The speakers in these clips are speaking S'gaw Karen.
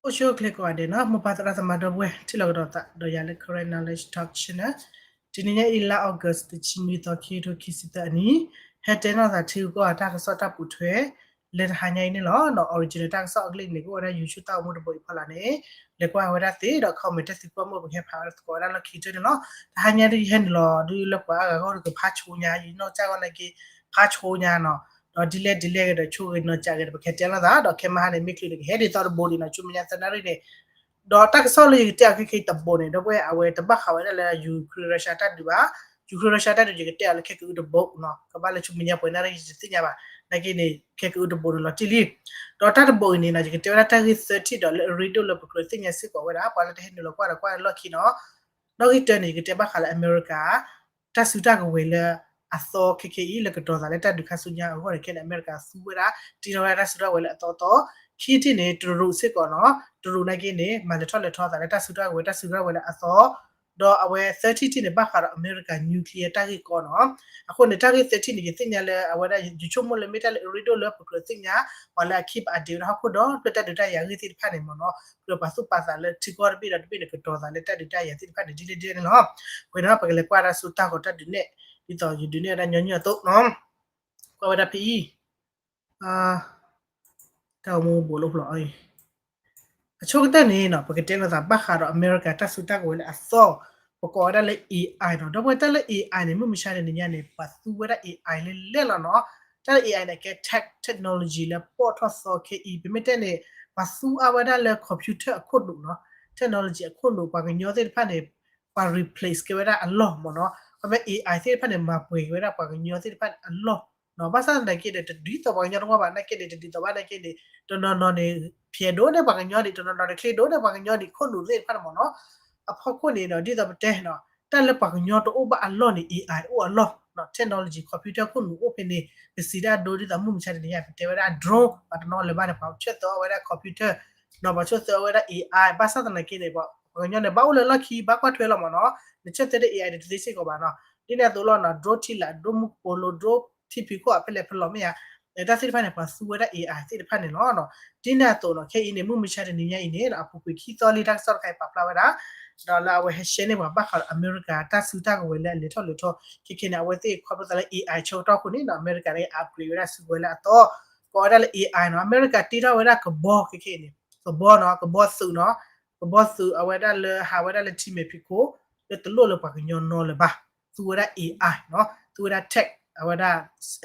အိၣ်ဆူၣ်အိၣ်ချ့ကိးဂၤဒဲးနီၤ, မိၢ်ပၢ်သရၣ်သမါဒီပုၢ်ဝဲၢ် ထံၣ်လိာ်ကဒီးသးဒီးယၤလၢ Karen Knowledge Talk Channel. တနံၤညါအံၤ လါ August တဆံနွံသီ ခံကထိခံဆံသၢအနံၤ, ဟဲတဲနီၢ်သးထံဂုၤကီၢ်ဂၤတၢ်ကစီၣ်တၢ်ပိာ်ထွဲ လၢတဟါညါအံၤန့ၣ်လီၤ. ဒီး original တၢ်ကစီၣ်အကျိၤန့ၣ် ကအိၣ်ဝဲဒၣ် YouTube တၢ်အိၣ်မူတဘိအံၤဖီလာ်န့ၣ်, လဲၤကွၢ်ဝဲဒၣ်သ့ဒီး comment တၢ်သံကွၢ်မုၢ် ပကဟဲဖးဝဲဒၣ်သကိးဝဲဒၣ်လီၢ်ခံကတၢၢ်န့ၣ်လီၤ. တဟါညါဒ်ယဟဲနုာ်လီၤဒ်လၢပှၤအါဂၤဂီၢ်ဒီး ကဖးဆိညါ ယနီၢ်ကစၢ်ဂီၢ်နာ်က့ ဖးဆိညါနီၤ, ဒီးဒ်လဲၣ်ဒ်လဲၣ်ဂ့ၤဒီး ဆိဂ့ၤနီၢ်ကစၢ်ဂ့ၤဒီး ပကဟဲတဲလိာ်သး ဒီးခဲမဟါန့ၣ် မ့ၢ်ချုးဒီး ကဟဲဒ်သိးတဘိဒံးနီၤ, ဆူမဲာ်ညါသၢနၣ်ရံၣ်န့ၣ်, ဒီးတၢ်ကစီၣ်လၢယကတဲအီၤခဲခဲအံၤတဘိန့ၣ် ဒီပုၢ်ဝဲၢ် အဝဲတဘၣ်ဃးဝဲဒၣ်လၢ Ukraine Russia တၢ်ဒုးဘၣ်. Ukraine Russia တၢ်ဒုး ယကတဲအီၤလၢခဲကအုတဘိနီၤ, ကဘၣ်လၢဆူမဲာ်ညါပှဲၤနၣ်ရံၣ် ယတသ့ၣ်ညါဘၣ်, နာ်က့န့ၣ် ခဲကအုတဘိန့ၣ်လီၤတံၢ်လံ. ဒီးတၢ်တဘိအံၤန့ၣ်နီၤ ယကတဲဝဲဒၣ်တၢ်ဂ့ၢ်သၢထံၣ်ဒီးလၢအရ့ဒိၣ်လၢပကြၢးသ့ၣ်ညါစ့ၢ်ကီးဝဲဒၣ် ပှၤလၢတဟဲနုာ်လီၤကွၢ်ဒီးကွၢ်လၢလီၢ်ခံနီၤ. နီၣ်ဂံၢ်တၢန့ၣ် ယကတဲဘၣ်ဃးလၢအမဲရကၤ တၢ်စုတၢ်ကဝဲၤလၢအသီခဲခဲအံၤ လၢကတီၤသးလၢတၢ်ဒုးခါဆူညါအဂီၢ်န့ၣ် ခဲန့ၣ် အမဲရကၤသူဝဲဒၣ် တ့ထီၣ်ဝဲဒၣ်တၢ်စုတၢ်ကဝဲၤလၢအသီသီ, ခံထံၣ်န့ၣ် တရူးစ့ၢ်ကီးနီၤ, တရူးနာ်က့န့ၣ် မၤလဲၤထီၣ်လဲၤထီသးလၢတၢ်စုတၢ်ကဝဲၤ တၢ်စုတၢ်ကဝဲၤလၢအသီ, ဒီးအဝဲသၢထံၣ်တထံၣ်န့ၣ် ဘၣ်ဃးဒီးအမဲရကၤ nuclear တၢ်ဂ့ၢ်ကီနီၤ. အဃိန့ၣ် တၢ်ဂ့ၢ်သၢထံၣ်န့ၣ် ယသ့ၣ်ညါလၢအဝဲဒၣ် ယဆိကမိၣ်လၢမ့ၢ်တၢ်လၢအရ့ဒိၣ်လၢပကြၢးသ့ၣ်ညါ ပှၤလၢအခံပအဒ့ဝဲဒၣ်ဟီၣ်ခိၣ်ဒီဖျၢၣ်တၢ်ဒုးတၢ်ယၤဂ့ၢ်သ့ၣ်တဖၣ်န့ၣ်မ့ၢ်နီၤ, ကြၢးပာ်သူၣ်ပာ်သးလၢထံကီၢ်တဘ့ၣ်ဒီးတဘ့ၣ်န့ၣ် ကတီၤသးလၢတၢ်ဒုးတၢ်ယၤသ့ၣ်တဖၣ်န့ၣ် ဒ်လဲၣ်ဒ်လဲၣ်န့ၣ်လီၤ. ဝဲန့ၣ် ပကလဲၤကွၢ်တၢ်စိတၢ်ကီးတၢ်ဒုးနဲၣ် ဒ်သိးယဒုးနဲၣ်ဝဲဒၣ်ညီနုၢ်အသိးနီၤ, ကွၢ်ဝဲဒၣ်ဖဲအံၤ တၢ်အိၣ်မူဘူးလိာ်ဖျိအံၤ, အဆိကတၢၢ်န့ၣ်နီၤ ပကတဲလိာ်သးဘၣ်ဃးဒီးအမဲရကၤတၢ်စုတၢ်ကဝဲၤလၢအသီ, ပကိးဝဲဒၣ်လၢ AI နီၤ. ဒီပုၢ်ဝဲၢ် တၢ်လၢ AI န့ၣ် မုၢ်မဆါတနံၤညါန့ၣ် ပှၤသူဝဲဒၣ် AI လဲၣ်လဲၣ်လီၤနီၤ. တၢ်လၢ AI န့ၣ် ကဲ tech technology လၢပီၣ်ထီၣ်သီခဲအံၤ ပမ့ၢ်တဲန့ၣ် ပှၤသူအါဝဲဒၣ်လၢ computer အခိၣ်နူာ်နီၤ, technology အခိၣ်နူာ် ပှၤကညီသ့ၣ်တဖၣ်န့ၣ် ပှၤ replace ကဲဝဲဒၣ်အလီၢ်မ့ၢ်နီၤ. ခီဖျိ AI သ့ၣ်တဖၣ်န့ၣ် မၤပှဲၤက့ၤဝဲဒၣ်ပှၤကညီသ့ၣ်တဖၣ်န့ၣ်အလီၢ်နီၤ. ဘၣ်ဆၣ်သနာ်က့ဒီး တဒ်သိးပှၤကညီတဝၢဘၣ် နာ်က့န့ၣ် တဒ်သိးဘၣ်နာ်က့န့ၣ် တနီၤနီၤန့ၣ် ဖျဲးဒိၣ်န့ၢ်ပှၤကညီဒံး တနီၤနီၤန့ၣ် ချ့ဒိၣ်န့ၢ်ပှၤကညီဒံး ခိၣ်နူာ်သ့ၣ်တဖၣ်န့ၣ်မ့ၢ်နီၤ. အဖီခိၣ်န့ၣ်ဒီး ဒ်သိးပတဲနီၤ တၢ်လၢပှၤကညီတအိၣ်ဘၣ်အလီၢ်န့ၣ် AI အိၣ်အလီၢ်နီၤ, technology computer ခိၣ်နူာ်အိၣ်ဖဲန့ၣ် ပစံးတၢ်ဒိဒ်သိးမုၢ်မဆါတနံၤညါ ပတဲဝဲဒၣ် drone ပှၤတနီၤလဲၤဘၣ်န့ၣ် ပှၤဆၢသၢအီၤဝဲဒၣ် computer နီၤ, ပှၤဆၢသၢအီၤဝဲဒၣ် AI. ဘၣ်ဆၣ်သနာ်က့န့ၣ် ပှၤကညီန့ၣ် ဘၣ်အိၣ်လၢလီၢ်ခံ ဘၣ်ကွၢ်ထွဲလီၤမ့ၢ်နီၤ. နဆၢသၢဒီး AI န့ၣ် တသ့စ့ၢ်ကီးဘၣ်နီၤ. ဒ်န့ၣ်အသိးလီၤနီၤ drone ထံလာ် drone မူကပိာ်လိၤ drone ထံဖံးခိၣ်အဖဲလဲၣ်ဖဲလဲၣ်မ့ၢ်ဧါ, တၢ်သ့ၣ်တဖၣ်န့ၣ် ပှၤသူဝဲဒၣ် AI သ့ၣ်တဖၣ်န့ၣ်လီၤနီၤ. ဒ်န့ၣ်အသိးနီၤ ခဲအံၤန့ၣ် မုၢ်မဆါတနံၤညါအံၤန့ၣ် အပူၤကွံာ်ခံသီလံ တၢ်ကစီၣ်တခါအံၤပာ်ဖျါဝဲဒၣ် ဒီးလၢအဝဲဟဲ share န့ၢ်ပှၤဘၣ်ဃးဒီးအမဲရကၤတၢ်စုတၢ်ကဝဲၤလၢအလဲၤထီၣ်လဲၤထီ ခဲခဲန့ၣ် အဝဲသ့ၣ်ခီဖျိသးလၢ AI ဆၢကတီၢ်အဃိန့ၣ်နီၤ အမဲရကၤန့ၣ် upgrade ဝဲဒၣ်စုကဝဲၤလၢအသီ, ကိးဝဲဒၣ်လၢ AI နီၤ. အမဲရကၤတ့ထီၣ်ဝဲဒၣ်ကဘီခဲခဲအံၤန့ၣ် ကဘီနီၤ ကဘီသုးနီၤ, ကဘီသုးအဝဲဒၣ်လၢဟးဝဲဒၣ်လၢထံမဲာ်ဖံးခိၣ် လၢတလိၣ်လၢပှၤကညီနီလၢၤဘၣ်, သူဝဲဒၣ် AI နီၤ, သူဝဲဒၣ် tech အဝဲဒၣ်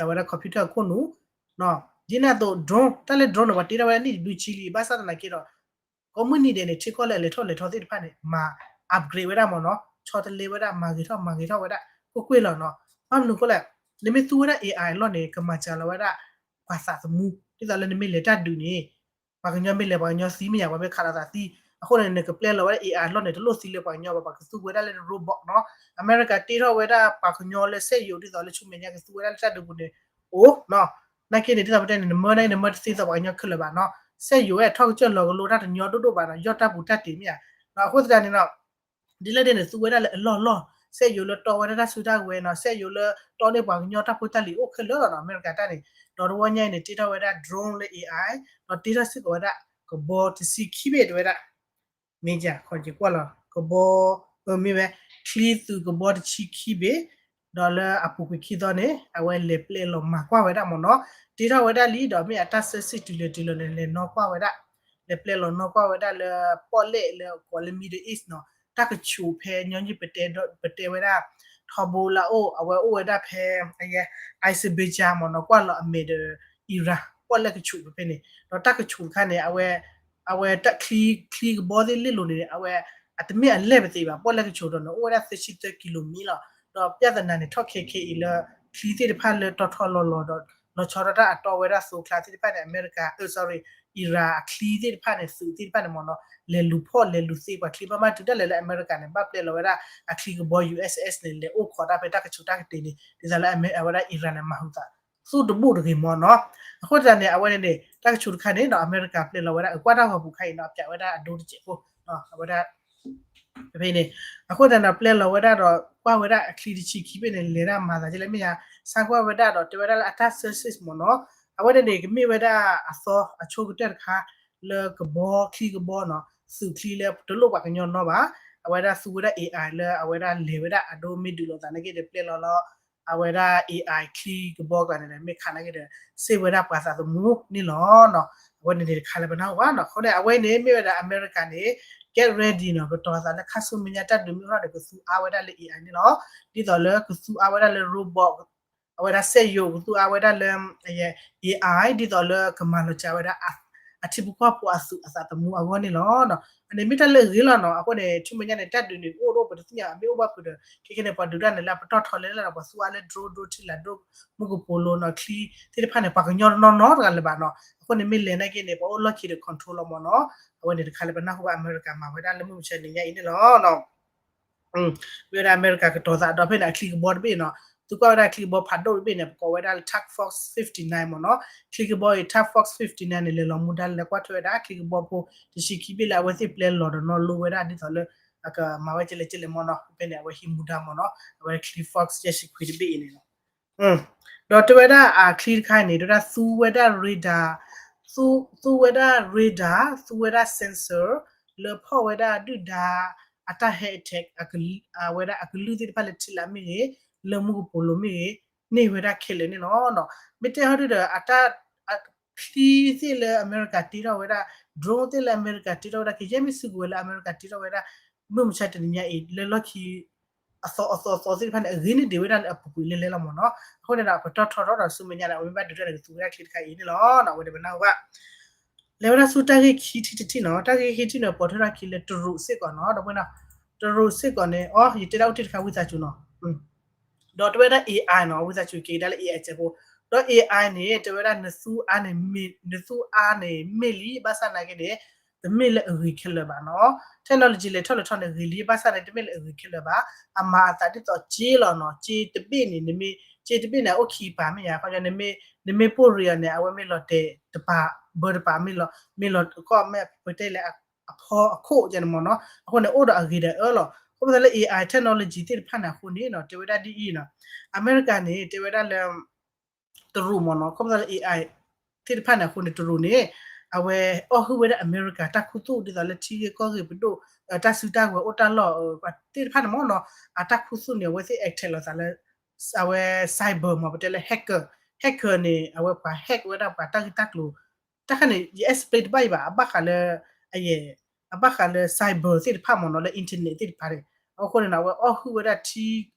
အဝဲဒၣ် computer အခိၣ်နူာ် ဒ်န့ၣ်အသိး drone တၢ်လၢ drone န့ၣ် ပှၤတ့ထီၣ်ဝဲဒၣ်နံၣ်တဒုဆံလံ ဘၣ်ဆၣ်သနာ်က့ဒီး ကိးမုၢ်နံၤဒဲးန့ၣ် ထံကီၢ်လၢအလဲၤထီၣ်လဲၤထီသ့ၣ်တဖၣ်န့ၣ် မၤ upgrade ဝဲဒၣ်မ့ၢ်နီၤ, ဆီတလဲဝဲဒၣ် မၤဂ့ၤထီၣ်မၤဂ့ၤထီၣ်ဝဲဒၣ် ကွ့ၢ်ကွ့ၢ်လီၤနီၤ. ဘၣ်မနုၤအဃိလဲၣ်, နမ့ၢ်သူဝဲဒၣ် AI အလီၢ်န့ၣ် ကမၤစှၤလီၤဝဲဒၣ် ပှၤသးသမူ ဒ်သိးလၢနမ့ၢ်လဲၤတၢ်ဒုးန့ၣ် ပှၤကညီမ့ၢ်လဲၤပှၤကညီသံမ့ၢ်ယါ ပှၤမ့ၢ်ခးလိာ်သးသံ, အဃိန့ၣ် နကပျဲလီၤဝဲဒၣ် AI အလီၢ်န့ၣ် တလိၣ်သံလၢပှၤကညီဘၣ် ပှၤကသူဝဲဒၣ်လၢ robot နီၤ. အမဲရကၤတ့ထီၣ်ဝဲဒၣ်ပှၤကညီလၢစက်ရုပ် ဒ်သိးလၢဆူမဲာ်ညါကသူဝဲဒၣ်လၢတၢ်ဒုးပူၤန့ၣ် အိၣ်နီၤ. နာ်က့န့ၣ် ဒ်သိးပတဲန့ၣ် နမၢနာ်က့ နမၢတသ့သိးပှၤကညီခဲလၢာ်ဘၣ်နီၤ. စက်ရုပ်ဝဲ ထီၣ်ကစၢၢ်လီၤကလိတၢ်တညီဒိၣ်ဒိၣ်ဘၣ်နီၤ, ယီၢ်တၢ်ပူၤတၢ်တ့ၢ်မ့ၢ်ဧါ. အဃိသတးန့ၣ်နီၤ ဒ်လဲၣ်ဒ်န့ၣ် သူဝဲဒၣ်လၢအလီၢ်လီၢ်, စက်ရုပ်လၢတီဝဲဒၣ်တၢ်စုတၢ်ကဝဲၤနီၤ, စက်ရုပ်လၢတီန့ၢ်ပှၤကညီတၢ်ဖိတၢ်လံၤအိၣ်ခဲလၢာ်လီၤနီၤ အမဲရကၤတၢ်န့ၣ်. ဒီးတဝီညါအံၤန့ၣ် တ့ထီၣ်ဝဲဒၣ် drone လၢ AI, ဒီးတ့ထီၣ်စ့ၢ်ကီးဝဲဒၣ် ကဘီတဆံခံဘ့ၣ်တဝဲဒၣ် မ့ၢ်ယါ ခီက့ၤကွၢ်လီၤ ကဘီ မ့ၢ်ဝဲ ချံသုးကဘီတဆံခံဘ့ၣ်, ဒီးလၢအပူၤကွံာ်ခံသီန့ၣ် အဝဲလဲၤပျဲလီၤမၤကွၢ်ဝဲဒၣ်မ့ၢ်နီၤ, တ့ထီၣ်ဝဲဒၣ်လံ ဒီးမ့ၢ်အတၢ်စၢဆ့ၣ်တုၤလၢတုၤလီၤန့ၣ် လဲၤနီၣ်ကွၢ်ဝဲဒၣ်, လဲၤပျဲလီၤနီၣ်ကွၢ်ဝဲဒၣ်လၢ ပီၣ်လဲၣ်လၢကိးလၢ Middle East နီၤ, တၢ်ကဆူးဖဲညီနုၢ်ပတဲ ပတဲဝဲဒၣ် ထီဘိလၢအအိၣ် အဝဲအိၣ်ဝဲဒၣ်ဖဲ Azerbaijan မ့ၢ်နီၤ, ကွၢ်လီၤအမဲာ်ဒီး Iran ပီၣ်လဲၣ်ကဆူးဖဲဖဲန့ၣ်, ဒီးတၢ်ကဆူးတခါန့ၣ် အဝဲ အဝဲတၢ်ချံ ချံကဘီသ့ၣ်လ့ၣ်လိၤန့ၣ် အဝဲ အတမ့ၢ်အလဲၢ်ပသ့ဘၣ်, ပီၣ်လဲၣ်ကဆူးဒီးန့ၣ် အိၣ်ဝဲဒၣ်သၢဆံသၢကံလိမံလီၤ. ဒီးပြဿနာန့ၣ် ထီၣ်ခဲခဲအံၤလၢ ချံသ့ၣ်တဖၣ်လၢတီထီလီၤလီၤဒီး လီၤဆီဒၣ်တၢ်အတီဝဲဒၣ်သိချါသ့ၣ်တဖၣ်န့ၣ် အမဲရကၤ အၢ sorry, Iran အချံသ့ၣ်တဖၣ်န့ၣ် သုးသ့ၣ်တဖၣ်န့ၣ်မ့ၢ်နီၤ, လဲၤလူၤဖီၣ်လဲၤလူၤသ့ပှၤချံဘၣ်မး တုၤဒၣ်လဲာ်လၢအမဲရကၤန့ၣ် ဘၣ်ပျဲလီၤဝဲဒၣ်အချံကဘီ USS န့ၣ် လဲၤအိၣ်ခိးတၢ်ဖဲတၢ်ကဆူးတၢ်ကတ့ၤန့ၣ် ဒ်သိးလၢအဝဲဒၣ် Iran န့ၣ် မၤဟူးသး သူၣ်တဘူၣ်တဂ့ၤမ့ၢ်နီၤ. အဃိသတးန့ၣ် အဝဲန့ၣ်န့ၣ် တၢ်ကဆူးတခါန့ၣ်ဒီး အမဲရကၤပျဲလီၤဝဲဒၣ် အကွၢ်တၢ်ဂီၤပူၤခါအံၤနီၤ အပျးဝဲဒၣ်အဒိတစဲးဖိ အဝဲဒၣ် ဖဲန့ၣ် အဃိသတးန့ၣ် ပျဲလီၤဝဲဒၣ်ဒီး ကွၢ်ဝဲဒၣ်အချံတဆံခံဘ့ၣ်န့ၣ် လဲၤဒၣ်မၤသးဒ်လဲၣ်မ့ၢ်ယါ ဆါကွၢ်ဝဲဒၣ်ဒီး တဲဝဲဒၣ်လၢအတၢ် service မ့ၢ်နီၤ. အဝဲန့ၣ်န့ၣ် ကမ့ၢ်ဝဲဒၣ်အသီအဆိကတၢၢ်တခါ လၢကဘီ ချံကဘီနီၤ သုးချံလၢတလိၣ်ပှၤကညီနီဘၣ်. အဝဲဒၣ်သူဝဲဒၣ် AI လၢအဝဲဒၣ်လဲၤဝဲဒၣ်အဒိမ့ၢ်ဒုးလိာ်သးနာ်က့ဒီး ပျဲလီၤလီၤ အဝဲဒၣ် AI ချံကဘီကျါန့ၣ်ဒီး မ့ၢ်ခးနာ်က့ဒီး စ့ၢ်ဝဲဒၣ်ပှၤသးသမူန့ၣ်လီၤ. အဝဲန့ၣ်န့ၣ်တခါလၢပနၢ်ဟူဘၣ်နီၤ. အဃိန့ၣ် အဝဲန့ၣ်မ့ၢ်ဝဲဒၣ်အမဲရကၤန့ၣ် get ready နီၤ ကတီၤသးလၢခါဆူမဲာ်ညါတၢ်ဒုးမ့ၢ်အိၣ်ထီၣ်ဒီး ကသူအါဝဲဒၣ်လၢ AI န့ၣ်လီၤ. ဒ်သိးလၢကသူအါဝဲဒၣ်လၢ robot အဝဲဒၣ်စက်ရုပ် ကသူအါဝဲဒၣ်လၢ AI ဒ်သိးလၢကမၤလီၤစှၤဝဲဒၣ် အထံဖိကီၢ်ဖိအသုးအသးသမူအဂီၢ်န့ၣ်လီၤ. အန့ၣ်မ့ၢ်တၢ်လၢအဂ့ၤလီၤနီၤ. အဃိန့ၣ် ဆူမဲာ်ညါန့ၣ် တၢ်ဒုးန့ၣ် အိၣ်တအိၣ်ပတသ့ၣ်ညါ မ့ၢ်အိၣ်ဘၣ်ဖုးဒီး ခဲကနံၣ်န့ၣ် ပှၤဒုးတၢ်န့ၣ်လၢအပတီၢ်ထီလဲၣ်လၢ်ဒီး ပှၤသူအါလၢ drone drone ထံလာ် drone မုၢ်ကပိာ်လိနီၤ ချံသ့ၣ်တဖၣ်န့ၣ် ပှၤကညီတနီၤနီတဂၤလၢၤဘၣ်နီၤ. အဃိန့ၣ်မ့ၢ်လဲၤနာ်က့န့ၣ် ပှၤအိၣ်လီၢ်ခံဒီး control လီၤမၢ်နီၤ. အဝဲန့ၣ်တခါလၢပနၢ်ဟူဘၣ်အမဲရကၤမၤဝဲဒၣ်လၢမုၢ်မဆါတနံၤညါအံၤန့ၣ်လီၤ. မ့ၢ်ဝဲဒၣ်အမဲရကၤကတီၤသးဒီးဖဲန့ၣ် အချံကဘီတဘ့ၣ်နီၤ. သုကွၢ်ဝဲဒၣ်ချံကဘီဖးဒိၣ်တဘ့ၣ်န့ၣ် ပကိးဝဲဒၣ်လၢ Task Force fifty-nine မၢ်နီၤ. ချံကဘီအံၤ Task Force fifty-nine န့ၣ် လဲၤလီၤမူဒါလၢကွၢ်ထွဲဝဲဒၣ် ချံကဘီဖိတဆံခံဘ့ၣ်လၢအဝဲသ့ၣ်ပျဲလီၤဒီးနီၤလိဝဲဒၣ်ဒ်သိးလၢ အကမၤဝဲကလဲၣ်ကလဲၣ်မၢ်နီၤ. ဖဲန့ၣ် အဝဲဟံးမူဒါမၢ်နီၤ. အဝဲချံ Force ယဲၢ်ဆံခွံတဘ့ၣ်အံၤန့ၣ်လီၤ. ဒီးတဲဝဲဒၣ်အချံတခါအံၤန့ၣ် တဲဝဲဒၣ်သူဝဲဒၣ် radar သူဝဲဒၣ် radar သူဝဲဒၣ် sensor လၢဖီၣ်ဝဲဒၣ်ဒုၣ်ဒါ အတၢ်ဟဲ attack အဝဲဒၣ်အကလုၢ်သ့ၣ်တဖၣ်လၢထံလာ်မ့ၢ်ဂ့ၤ လၢမူကပိာ်လိၤမ့ၢ်ဂ့ၤ န့ၢ်ဝဲဒၣ်ခဲလၢာ်န့ၣ်လီၤ. မ့ၢ်တဲဟီဒုဒီး အတၢ် ချံသ့ၣ်လၢအမဲရကၤတ့ထီၣ်ဝဲဒၣ် drone သ့ၣ်လၢအမဲရကၤတ့ထီၣ်ဝဲဒၣ် ကယဲၢ်မ့ၢ်စုကဝဲၤလၢအမဲရကၤတ့ထီၣ်ဝဲဒၣ် မုၢ်မဆါတနံၤညါအံၤ လၢလီၢ်ခံ အသီအသီအသီသ့ၣ်တဖၣ်န့ၣ် အဂ့ၤန့ၢ်ဒံးဝဲဒၣ်လၢအပူၤကွံာ်လဲၤလဲၤလီၤမၢ်နီၤ. အဃိန့ၣ်ဒီး ပတီၢ်ထီထီၣ်ဒီးဆူမဲာ်ညါန့ၣ် အဝဲမ့ၢ်ဘၣ်ဒုးတၢ်န့ၣ် ကသူဝဲဒၣ်ချံတခါအံၤန့ၣ်လီၤ. အဝဲန့ၣ်ပနၢ်ဟူဘၣ် လဲၤဝဲဒၣ်ဆူတၢ်ဂ့ၢ်ခံထံၣ်တထံၣ်နီၤ. တၢ်ဂ့ၢ်ခံထံၣ်န့ၣ် ပိာ်ထွဲထီၣ်ခံလၢတရူးစ့ၢ်ကီးနီၤ. ဒီးဝဲနီၤ တရူးစ့ၢ်ကီးန့ၣ် အိ ယတဲဒၣ်အိၣ်တ့ၢ်တခါဝံသးစူၤနီၤ. ဒီးတဲဝဲဒၣ် AI နီၤ ဝံသးစူၤက့ၤကဒါလၢ AI စဲးဖိ ဒီး AI န့ၣ် တဲဝဲဒၣ်နသူအါန့ၣ်မ့ၢ် နသူအါန့ၣ်မ့ၢ်လံ ဘၣ်ဆၣ်နာ်က့န့ၣ် တမ့ၢ်လၢအဂ့ၤခဲလၢာ်ဘၣ်နီၤ. technology လဲၤထီၣ်လဲၤထီန့ၣ်ဂ့ၤလံ ဘၣ်ဆၣ်န့ၣ် တမ့ၢ်လၢအဂ့ၤခဲလၢာ်ဘၣ်. အမၤအသးဒ်သိးစ့လီၤနီၤ. စ့တဘ့ၣ်န့ၣ် နမ့ၢ် စ့တဘ့ၣ်န့ၣ် အအိၣ်ခံပၤမ့ၢ်ယါ ခီ နမ့ၢ်ပိၢ်ရ့အီၤန့ၣ် အဝဲမ့ၢ်လီၤတဲာ်တပၤ ဘၢတပၤ မ့ၢ်လီၤ မ့ၢ်လီၤကီၢ်မ့ၢ်ပတဲလဲၣ် အဖီအခိၣ်ကဲန့ၣ်မ့ၢ်နီၤ. အဃိန့ၣ် အိၣ်ဒီးအဂ့ၤဒီးအၢလီၤ. ခီဖျိလၢ AI technology သ့ၣ်တဖၣ်န့ၣ်အဃိန့ၣ်နီၤ တဲဝဲဒၣ်ဒ်အံၤနီၤ အမဲရကၤန့ၣ် တဲဝဲဒၣ်လၢ တရူးမ့ၢ်နီၤ ခီဖျိလၢ AI သ့ၣ်တဖၣ်န့ၣ်အဃိန့ၣ် တရူးန့ၣ် အဝဲအီၣ်ဟုၣ်ဝဲဒၣ်အမဲရကၤတၢ်ခူသူၣ် ဒ်သိးလၢထံဂ့ၢ်ကီၢ်ဂ့ၢ်ပဒိၣ် တၢ်စုတၢ်ဝဲၤအိၣ်တၢ်လီၢ်သ့ၣ်တဖၣ်န့ၣ်မ့ၢ်နီၤ အတၢ်ခူသူၣ်န့ၣ် အဝဲသ့ၣ် attack လိာ်သးလၢ အဝဲ cyber မ့ၢ် ပတဲလၢ hacker hacker န့ၣ် အဝဲပှၤ hack ဝဲဒၣ်ပှၤတၢ်ဂ့ၢ်တၢ်ကျိၤ တၢ်ခါန့ၣ် ယ explain တဘၣ်အံၤဘၣ် အဘၣ်ဃးလၢ အယဲၢ် အဘၣ်ဃးလၢ cyber သ့ၣ်တဖၣ်မ့ၢ်နီၤ လၢ internet သ့ၣ်တဖၣ်န့ၣ် အဃိန့ၣ်နီၤ အဝဲအီၣ်ဟုၣ်ဝဲဒၣ်ထံ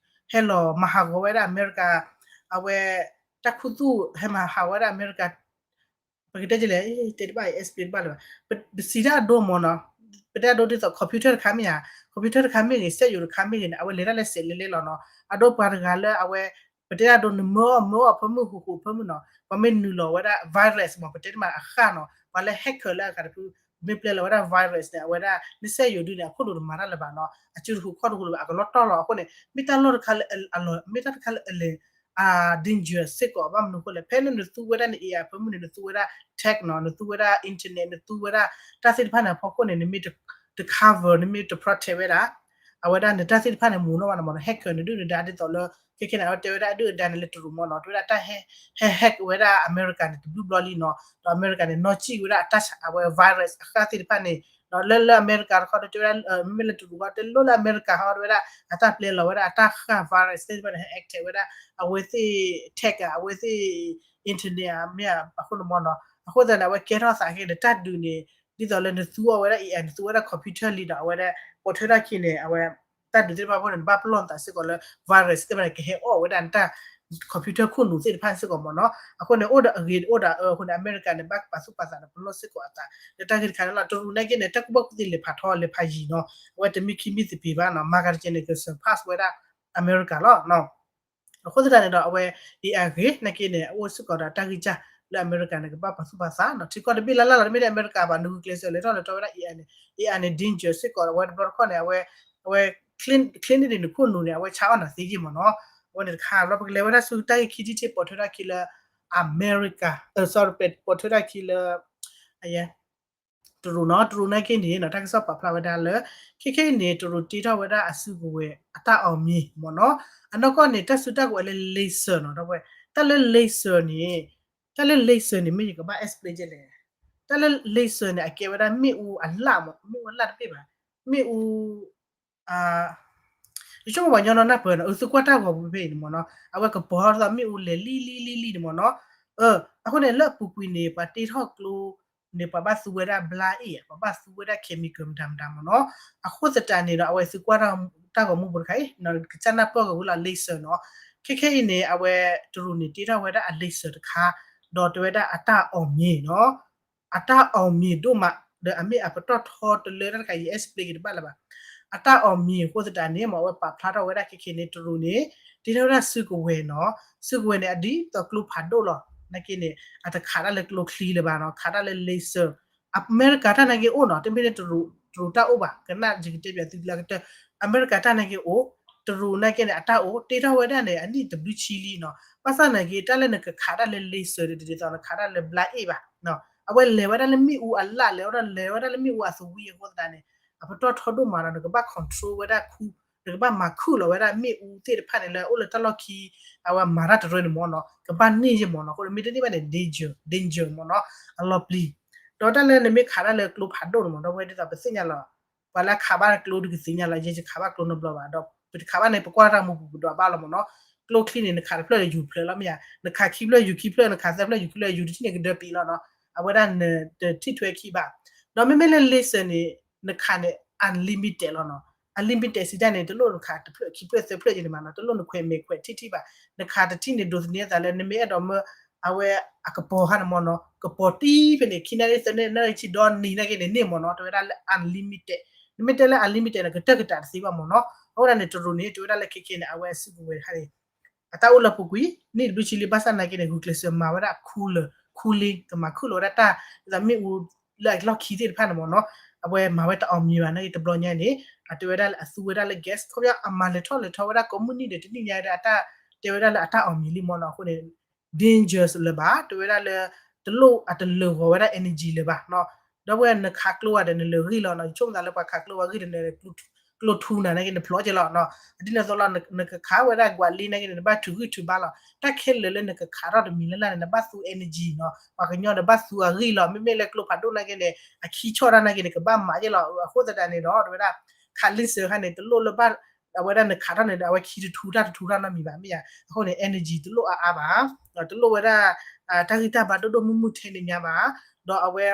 ဟဲလီၤမၤဟးဂီၤဝဲဒၣ်အမဲရကၤ အဝဲ တၢ်ခူသူၣ်ဟဲမၤဟးဂီၤဝဲဒၣ်အမဲရကၤ ပကတဲလဲၣ် တဲတဘၣ်အံၤ explain တဘၣ်လၢၤဘၣ် ပစံးတၢ်အဒိမ့ၢ်နီၤ ပတဲအဒိဒ်သိး computer တခါမ့ၢ်ဧါ computer တခါမ့ၢ်ဂ့ၤ စက်ရုပ် တခါမ့ၢ်ဂ့ၤန့ၣ် အဝဲလဲၤတၢ်လၢစဲးလဲၤလဲၤလီၤနီၤ အဒိပှၤတဂၤလၢအဝဲ ပတဲတၢ်ဒိ နမၢအီၣ်မၢအီၣ်ဖၢမုၢ် ဟူးဟူးဖၢမုၢ်နီၤ ပှၤမ့ၢ်နုာ်လီၤဝဲဒၣ် virus မ့ၢ် ပတဲတမးအဃၣ်နီၤ ပှၤလၢ hacker လၢအဂၤတဖု မ့ၢ်ပျဲလီၤဝဲဒၣ် virus န့ၣ် အဝဲဒၣ် နစက်ရုပ် ဒုန့ၣ် အခိၣ်နူာ်တမၤတၢ်လၢၤဘၣ်နီၤ အစုတဟူးခီၣ်တဟူးလၢၤဘၣ် အကလီၢ်တီၢ်လီၤ အဃိန့ၣ် မ့ၢ်တၢ်လီၢ်တခါလၢအလီၤ မ့ၢ်တၢ်တခါလၢအလဲၤ အ dangerous စ့ၢ်ကီး ဘၣ်မနုၤအဃိလဲၣ် ဖဲလၢနသူဝဲဒၣ်န AI ဖၢမုၢ်န့ၣ် နသူဝဲဒၣ် tech နီၤ နသူဝဲဒၣ် internet နသူဝဲဒၣ် တၢ်သ့ၣ်တဖၣ်န့ၣ်အဖီခိၣ်န့ၣ် နမ့ၢ်တ cover နမ့ၢ်တ protect ဝဲဒၣ် အဝဲဒၣ်နတၢ်သ့ၣ်တဖၣ်န့ၣ် မူၤနီၣ်ဘၣ်န့ၣ်မ့ၢ်နီၤ hacker နဒုၣ်နဒါဒ်သိးလၢ ခဲခဲန့ၣ် အဝဲတဲဝဲဒၣ်အဒုၣ်အဒါန့ၣ်လၢတရူးမ့ၢ်နီၤ တဲဝဲဒၣ်တၢ်ဟဲ ဟဲ hack ဝဲဒၣ်အမဲရကၤန့ၣ် တဘျုးဘျီလံနီၤ ဒီးအမဲရကၤန့ၣ် နီၢ်ကံၣ်ဝဲဒၣ်အတၢ်ဆါ အဝဲ virus အဃၣ်သ့ၣ်တဖၣ်န့ၣ် ဒီးလၢလၢအမဲရကၤတခီ တဲဝဲဒၣ် မ့မ့ၢ်လၢတရူးခီ တဲလိၣ်လၢအမဲရကၤဟီ တဲဝဲဒၣ် အတၢ်ပျဲလီၤဝဲဒၣ်အတၢ်ဃၣ် virus သ့ၣ်တဖၣ်န့ၣ် ဟဲ attack ဝဲဒၣ် အဝဲသ့ၣ် tech အဝဲသ့ၣ် internet မ့ၢ်အဃိန့ၣ်မ့ၢ်နီၤ အဃိသတးန့ၣ် အဝဲကဲထီၣ်သးက့ၤဒီး တၢ်ဒုးန့ၣ် ဒ်သိးလၢနသူအီၤဝဲဒၣ် AI နသူဝဲဒၣ် computer လံဒီး အဝဲဒၣ် ပိာ်ထွဲထီၣ်ခံန့ၣ် အဝဲ တၢ်ဒုးသ့ၣ်တဖၣ်အဃိန့ၣ် နဘၣ်ပလီၢ်နသးစ့ၢ်ကီးလၢ virus သ့ၣ်တဖၣ်န့ၣ် ကဟဲအီၣ်ဝဲဒၣ်နတၢ် computer ခိၣ်နူာ်သ့ၣ်တဖၣ်စ့ၢ်ကီးမ့ၢ်နီၤ အဃိန့ၣ် အိၣ်ဒီးအဂ့ၤအိၣ်ဒီးအအၢအဃိန့ၣ် အမဲရကၤန့ၣ် ဘၣ်ပာ်သူၣ်ပာ်သးဒီးပလီၢ်စ့ၢ်ကီးအသး လၢတၢ်ဂ့ၢ်တခါန့ၣ်လီၤ တရူးနာ်က့န့ၣ် တၢ်ကူၣ်ဘၣ်ကူၣ်သ့လဲၤဖးထီ လဲၤဖးယံၤနီၤ အဝဲတမံခံမံသပ့ၤဘၣ်နီၤ မၤကၤတကဲန့ၣ် က surpass ဝဲဒၣ် အမဲရကၤလီၤ အဃိသတးန့ၣ်ဒီး အဝဲ AI ဂ့ၤနာ်က့န့ၣ် အအိၣ်စ့ၢ်ကီးဒီးတၢ်ဂံၢ်စၢ်လၢအမဲရကၤန့ၣ် ကဘၣ်ပာ်သူၣ်ပာ်သးနီၤ ထံကီၢ်တဘ့ၣ်လၢ်လၢ်လီၤ တမ့ၢ်လၢအမဲရကၤဘၣ် နဂုာ်ကျဲးစၢးလဲၤထီၣ်လဲၤထီဝဲဒၣ် AI န့ၣ် AI န့ၣ် danger စ့ၢ်ကီး အဝဲတဘျီတခီၣ်န့ၣ် အဝဲ အဝဲ clean န့ၢ်ဒံးနခိၣ်နူာ်န့ၣ် အဝဲဆါအီၣ်နၤသ့ယ့ၢ်မ့ၢ်နီၤ အဝဲန့ၣ်တခါ ဒီးပကလဲၤဝဲဒၣ်ဆူတၢ်ဂ့ၢ်ခံထံၣ်တထံၣ်ပိာ်ထွဲထီၣ်ခံလၢ အမဲရကၤ sorry ပိာ်ထွဲထီၣ်ခံလၢ အယဲ တရူးနီၤ တရူးနာ်က့န့ၣ်နီၤ တၢ်ကစီၣ်ပာ်ဖျါဝဲဒၣ်လၢ ခဲခဲအံၤန့ၣ် တရူးတ့ထီၣ်ဝဲဒၣ်အစုကဝဲၤအတၢ်အီၣ်မံၤမ့ၢ်နီၤ အနီၢ်ကီၢ်န့ၣ် တၢ်စုတၢ်ကဝဲၤလၢ laser နီၤ တၢ်ဝဲ တၢ်လၢ laser န့ၣ် တၢ်လၢ laser န့ၣ် မ့ၢ်ယကဘၣ် explain ကဲလဲၣ် တၢ်လၢ laser န့ၣ် အကဲဝဲဒၣ်မ့ၣ်အူအလၣ်မး, မ့ၣ်အူအလၣ်တဘ့ၣ်ဘၣ်, မ့ၣ်အူ ယဆိကမိၣ်ပှၤကညီနီၢ်နၢ်ပၢၢ်နီၤ အသုကွၢ်တၢ်ဂီၤပူၤဖဲအံၤန့ၣ်မ့ၢ်နီၤ အဝဲကပီၤထီၣ်သိးမ့ၣ်အူလဲၤလံလံလံလံန့ၣ်မ့ၢ်နီၤ. အဃိန့ၣ် လၢအပူၤကွံာ်န့ၣ် ပှၤတ့ထီၣ်ကျိန့ၣ် ပှၤဘၣ်သူဝဲဒၣ် blood အ့ၣ် ပှၤဘၣ်သူဝဲဒၣ် chemical မတၤမတၤမ့ၢ်နီၤ. အဃိသတးန့ၣ်ဒီး အဝဲသုကွၢ်တၢ်ဂီၤမူပူၤတခါအံၤ ကစၢ်နၢ်ပၢၢ်ကဝံၤလီၤ laser နီၤ. ခဲခဲအံၤန့ၣ် အဝဲတရူးန့ၣ် တ့ထီၣ်ဝဲဒၣ်အ laser တခါ ဒီးတဲဝဲဒၣ်အတၢ်အီၣ်မံၤနီၤ အတၢ်အီၣ်မံၤဒိၣ်မး ဒီးအမ့ၢ်အပတီၢ်ထီတလၢတၢ်တခါ ယ explain က့ၤတဘၣ်လၢၤဘၣ်. အတၢ်အီၣ်မံၤအဃိသတးန့ၣ် မ့ၢ်အဝဲပာ်ဖျါထီၣ်ဝဲဒၣ်ခဲခဲန့ၣ် တရူးန့ၣ် တ့ထီၣ်ဝဲဒၣ်စုကဝဲၤနီၤ. စုကဝဲၤန့ၣ် အဒ်သိးကျိဖးဒိၣ်လီၤ. နာ်က့န့ၣ် အတခးတၢ်လၢကျိချံလၢၤဘၣ်နီၤ, ခးတၢ်လၢ laser. အမဲရကၤတၢ်နာ်က့အိၣ်နီၤ, တမ့ၢ်လၢတရူးတၢ်အိၣ်ဘၣ်. ကနၣ်ယကတဲပၠးသုလၢကတၢၢ်, အမဲရကၤတၢ်နာ်က့အိၣ်, တရူးနာ်က့န့ၣ် အတၢ်အိၣ် တ့ထီၣ်ဝဲဒၣ်န့ၣ် အနံၣ်တဘျုးဆံလံနီၤ. ဘၣ်ဆၣ်နာ်က့ တၢ်လၢနကခးတၢ်လၢ laser ဒ်သိးနခးတၢ်လၢ blood အ့ၣ်ဘၣ် အဝဲလဲၤဝဲဒၣ်လၢမ့ၣ်အူအလၣ် လဲၤဝဲဒၣ် လဲၤဝဲဒၣ်လၢမ့ၣ်အူအသဝံအဃိသတးန့ၣ် အပတီၢ်ထီဒိၣ်မးဒီး နကဘၣ် control ဝဲဒၣ်ခူ, နကဘၣ်မၤခုၣ်လီၤဝဲဒၣ်မ့ၣ်အူသ့ၣ်တဖၣ်န့ၣ် လၢအအိၣ်လၢတၢ်လီၢ်ခံ အဝဲမၤတၢ်တရၢန့ၣ်မ့ၢ်နီၤ, ကဘၣ်န့ၢ်ယဲၢ်မ့ၢ်နီၤ. အဃိန့ၣ် မ့ၢ်တန့ၢ်ဘၣ်န့ၣ် danger, danger မ့ၢ်နီၤ, အလီၤပျံၤ. ဒီးတၢ်လၢနမ့ၢ်ခးတၢ်လၢကျိဖးဒိၣ်န့ၣ်မ့ၢ် ဒီပုၢ်ဝဲၢ်ဒ်သိးပသ့ၣ်ညါလီၤ ပှၤလၢခးဘၣ်ကျိတကသ့ၣ်ညါလီၤ, ယဲယခးဘၣ်ကျိနီတဘျီဘၣ်, ဒီးပတခးဘၣ်န့ၣ် ပကွၢ်တၢ်မူပူၤပဒွးဘၣ်လီၤမ့ၢ်နီၤ. ကျိချံန့ၣ် နခးတဖျၢၣ်ဒီးယူၤဖျၢၣ်လီၤမ့ၢ်ဧါ, နခးခံဖျၢၣ်ယူၤခံဖျၢၣ်, နခးသၢဖျၢၣ်ယူၤခံဖျၢၣ် ယူၤတထံၣ်န့ၣ်ကဒၢပံးလီၤနီၤ. အဝဲဒၣ်နတထံၣ်ထွဲခံဘၣ်. ဒီးမ့မ့ၢ်လၢ laser န့ၣ် နခးန့ၣ် unlimited လီၤနီၤ. unlimited စံးတၢ်န့ၣ် တလိၣ်နခးတဖျၢၣ်ခံဖျၢၣ်သၢဖျၢၣ်က့ၤန့ၣ်မးနီၤ, တလိၣ်နခွဲးမဲာ်ခွဲးထံၣ်ထံၣ်ဘၣ်. နခးတထံၣ်န့ၣ် ဒိးသန့ၤအသးလၢ နမ့ၢ်အဲၣ်ဒိးမၢ အဝဲအကပီၤခါန့ၣ်မ့ၢ်နီၤ, ကပီၤတံၢ်ဖဲန့ၣ် ခံနၣ်ရံၣ်သၢနၣ်ရံၣ်ဆံဒီနံၤနာ်က့န့ၣ်န့ၢ်မ့ၢ်နီၤ, တဲဝဲဒၣ်လၢ unlimited. နမ့ၢ်တဲလၢ unlimited န့ၣ် ကတၢၢ်ကတးတသ့ဘၣ်မ့ၢ်နီၤ. အဃိဒၣ်န့ၣ် တရူးန့ၣ် တဲဝဲဒၣ်လၢခဲခဲန့ၣ် အဝဲစုကဝဲၤတခါန့ၣ် အတၢ်အိၣ်လၢပူၤကွံာ် နံၣ်တဘျုးဆံလံ ဘၣ်ဆၣ်နာ်က့န့ၣ် ဂုာ်ကျဲးစၢးမၤဝဲဒၣ် cooler, cooling ကမၤခုၣ်လီၤဝဲဒၣ်တၢ် ဒ်သိးမ့ၣ်အူလၢအလီၢ်ခံသ့ၣ်တဖၣ်န့ၣ်မ့ၢ်နီၤ, အဝဲမၤဝဲတအီၣ်မံၤဘၣ်နာ်က့ တဘျီညါန့ၣ် အတဲဝဲဒၣ်လၢအသူဝဲဒၣ်လၢ gas ခီပညီ အမၤလဲၤထီၣ်လဲၤထီဝဲဒၣ်ကိးမုၢ်နံၤဒီး တနံၣ်ညါဒီး အတၢ် တဲဝဲဒၣ်လၢအတၢ်အီၣ်မံၤလံမ့ၢ်နီၤ. အဃိန့ၣ် dangerous လၢၤဘၣ်, တဲဝဲဒၣ်လၢ တလိၣ်အတလၢာ်ဂီၤဝဲဒၣ် energy လၢၤဘၣ်နီၤ. ဒီပုၢ်ဝဲၢ် နခးကျိဂၤဒီး နလၢာ်ဂံၢ်လီၤနီၤ, ယဆိကမိၣ်သးလၢပှၤခးကျိပှၤဂံၢ်ဒီး နကျိထူနၤနာ်က့ နဖျိးက့ၤလီၤနီၤ. အဒ်န့ၣ်အသိးလီၤ နကခးဝဲဒၣ်ကွၢ်လံနာ်က့န့ၣ် နဘၣ်ထုးဂံၢ်ထုးဘါလီၤ. တၢ်ခဲလၢာ်လၢနကခးထီၣ်တမံၤလၢ်လၢ်န့ၣ် နဘၣ်သူ energy နီၤ. ပှၤကညီဒီးဘၣ်သူအဂံၢ်လီၤ, မ့မ့ၢ်လၢကျိဖးဒိၣ်နာ်က့န့ၣ် အခံဆီၣ်တၢ်နာ်က့န့ၣ် ကဘၣ်မၤက့ၤလီၤ. အဃိသတးန့ၣ်ဒီး တဲဝဲဒၣ် ခး laser ခါန့ၣ် တလိၣ်လၢဘၣ် အဝဲဒၣ်နခးထီၣ်န့ၣ်ဒီး အဝဲခံတထူတၢ်တထူတၢ်နီတမံၤဘၣ် မ့ၢ်ဧါ. အဃိန့ၣ် energy တလိၣ်အါအါဘၣ်, တလိၣ်ဝဲဒၣ် တၢ်ဂံၢ်တၢ်ဘါဒိၣ်ဒိၣ်မုၢ်မုၢ်ထဲန့ၣ်မ့ၢ်ဘၣ်, ဒီးအဝဲ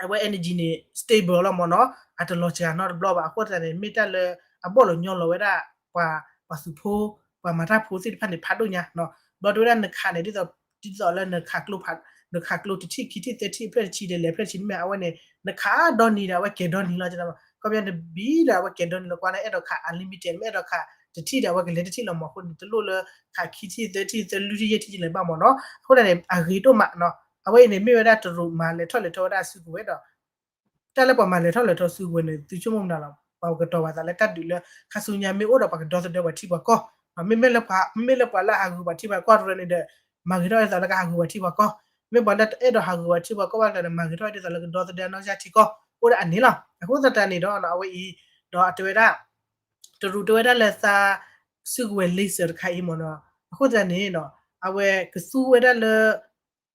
အဝဲ energy န့ၣ် stable လီၤမ့ၢ်နီၤ, အတလီၤစှၤနီတဘျီဘၣ်. အဃိသတးန့ၣ် မ့ၢ်တၢ်လၢအဘီၣ်လီၤညီလီၤဝဲဒၣ် ပှၤ ပှၤသုးဖိ ပှၤမၤတၢ်ဖိသ့ၣ်တဖၣ်န့ၣ် ဖးဒိၣ်ညါနီၤ. ဘျီတဲဝဲဒၣ်နခးန့ၣ် ဒ်သိး ဒ်သိးလၢနခးကျိဖး နခးကျိတထံၣ်ခံထံၣ်သၢထံၣ် ဖျၢၣ်တဆံဒီး လဲၤဖျၢၣ်တဆံန့ၣ်မ့ၢ် အဝဲန့ၣ် နခးဒီနံၤဒီး အဝဲကဲၤဒီနံၤလီၤ. ခီပညီနဘံဒီး အဝဲကဲၤဒီနံၤလီၤ. ကွၢ်လၢအဲၣ်ဒိးခး unlimited မ့ၢ်အဲၣ်ဒိးခးတထံၣ်ဒီး အဝဲကလဲၤတထံၣ်လီၤမ့ၢ်. အဃိန့ၣ် တလိၣ်လၢခးခံထံၣ်သၢထံၣ်သၢလွံၢ်ထံၣ်ယဲၢ်ထံၣ်ကလဲၤဘၣ်မ့ၢ်နီၤ. အဃိသတးန့ၣ် အဂ့ၤဒိၣ်မးနီၤ. အဝဲအံၤန့ၣ် မ့ၢ်ဝဲဒၣ်တရူးမၤလဲၤထီၣ်လဲၤထီဝဲဒၣ်စုကဝဲၤဒီး တၢ်လၢပှၤမၤလဲၤထီၣ်လဲၤထီစုကဝဲၤန့ၣ် သုဆိကမိၣ်မနုၤလီၤ. ပှၤကတီၤပာ်သးလၢတၢ်ဒုးလၢ ခါဆူညါမ့ၢ်အိၣ်ဒီးပှၤကဒီသဒၢပှၤထံပှၤကီၢ်, မ့မ့ၢ်လၢပှၤ မ့မ့ၢ်လၢပှၤလၢအဟးဂူာ်ပှၤထံပှၤကီၢ်တရၢန့ၣ်ဒီး မၤဂ့ၤထီၣ်ဒ်သိးလၢကဟးဂူာ်ပှၤထံပှၤကီၢ်, မ့ၢ်ပှၤလၢတအဲၣ်ဒိးဟးဂူာ်ပှၤထံပှၤကီၢ်ဘၣ်ဒီး မၤဂ့ၤထီၣ်ဒ်သိးလၢကဒီသဒၢနီၢ်ကစၢ်ထံကီၢ် အိၣ်ဒၣ်အန့ၣ်လီၤ. အဃိသတးန့ၣ်ဒီး အဝဲအံၤ ဒီးအတဲဝဲဒၣ် တရူးတဲဝဲဒၣ်လၢသး စုကဝဲၤ laser တခါအံၤမ့ၢ်နီၤ. အဃိသတးန့ၣ် အဝဲကသူဝဲဒၣ်လၢ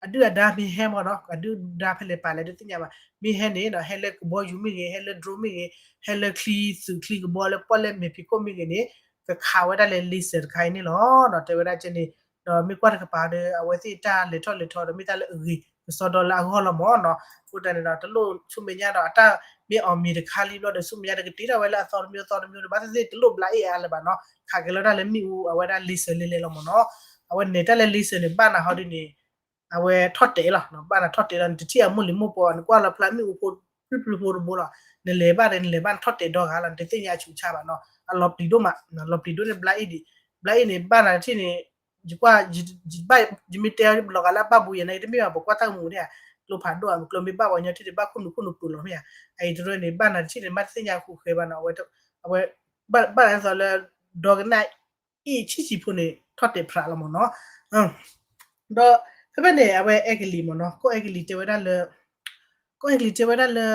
အဒုၣ်အဒါမ့ၢ်ဟဲမ့ၢ်နီၤ, အဒုၣ်ဒါဖဲလဲၣ်ပာ်လဲၣ်တသ့ၣ်ညါဘၣ်. မ့ၢ်ဟဲန့ၣ် ဟဲလၢကဘီယူၤမ့ၢ်ဂ့ၤ, ဟဲလၢ drone မ့ၢ်ဂ့ၤ, ဟဲလၢချံသုးချံကဘီလၢပီၣ်လဲၣ်မဲာ်ဖံးခိၣ်မ့ၢ်ဂ့ၤန့ၣ် ကခးဝဲဒၣ်လၢ laser တခါအံၤန့ၣ်လီၤ. တဲဝဲဒၣ်ကဲန့ၣ် ဒီးမ့ၢ်ကွၢ်တကပၤဒီး အဝဲသ့ၣ်တၢ်လဲၤထီၣ်လဲၤထီဒီး မ့ၢ်တၢ်လၢအဂီၢ်လီၤမ့ၢ်နီၤ. အဃိသတးန့ၣ်ဒီး တလိၣ်ဆူမဲာ်ညါဒီး အတၢ်မ့ၢ်အီၣ်မ့ၤတခါလံဘျီဒီး ဆူမဲာ်ညါဒီး ကတ့ထီၣ်ဝဲလၢအသီတမံၤအသီတမံၤဒီး ဘၣ်သ့ၣ်သ့ၣ်တလိၣ် blood အ့ၣ်အါလၢၤဘၣ်နီၤ. ခးက့ၤလီၤတၢ်လၢမ့ၣ်အူအဝဲဒၣ် laser လဲၤလဲၤလီၤမ့ၢ်နီၤ. အဝဲန့ၣ်တၢ်လၢ laser န့ၣ် ဘၣ်နၤဟီဒုန့ၣ် အဝဲထီၣ်တဲာ်လီၤ. ဘၣ်နၤထီၣ်တဲာ်လီၤ နတထံၣ်အမိၢ်လံၤမိၢ်ပှၢ် နကွၢ်လီၤဖျါမ့ၣ်အူဖိ ဖျုဖျုဖိတဘိလီၤ. နလဲၤဘၣ်ဒီး နလဲၤဘၣ်နထီၣ်တဲာ်ဒီဂၤလီၤ နတသ့ၣ်ညါအဆူးအဆါဘၣ်နီၤ. အလီၤပျံၤဒိၣ်မး လီၤပျံၤဒိၣ်န့ၣ် blood အ့ၣ်ဒံး blood အ့ၣ်န့ၣ် ဘၣ်နၤတထံၣ်န့ၣ် ယကွၢ် ယမ့ၢ်တဲလီၤဂာ်လၢအဘၣ်ဘူးယဲၢ်န့ၣ် တမ့ၢ်ဘၣ် ပကွၢ်တၢ်ကမူၤန့ၣ် ကျိဖးဒိၣ် ကျိမ့ၢ်ဘၣ်ပှၤကညီထံၣ်န့ၣ် ဘၣ်ခိၣ်နူာ်ခိၣ်နူာ်ပူၤလီၤမ့ၢ်ဧါ. အအံၤတရၢန့ၣ် ဘၣ်နၤတထံၣ်န့ၣ် ဘၣ်တသ့ၣ်ညါဃူဃဲဘၣ်နီၤ. အဝဲ ဘၣ် ဘၣ်နၤဒ်သိးလၢ ဒီကနၣ် အ့ၣ်ဆံးဆံးဖိန့ၣ် ထီၣ်တဲာ်ဖြးလီၤမ့ၢ်နီၤ. ဒီးဖဲဖဲန့ၣ် အဝဲအဲကလံးမ့ၢ်နီၤ ကီၢ်အဲကလံးတဲဝဲဒၣ်လၢ ကီၢ်အဲကလံးတဲဝဲဒၣ်လၢ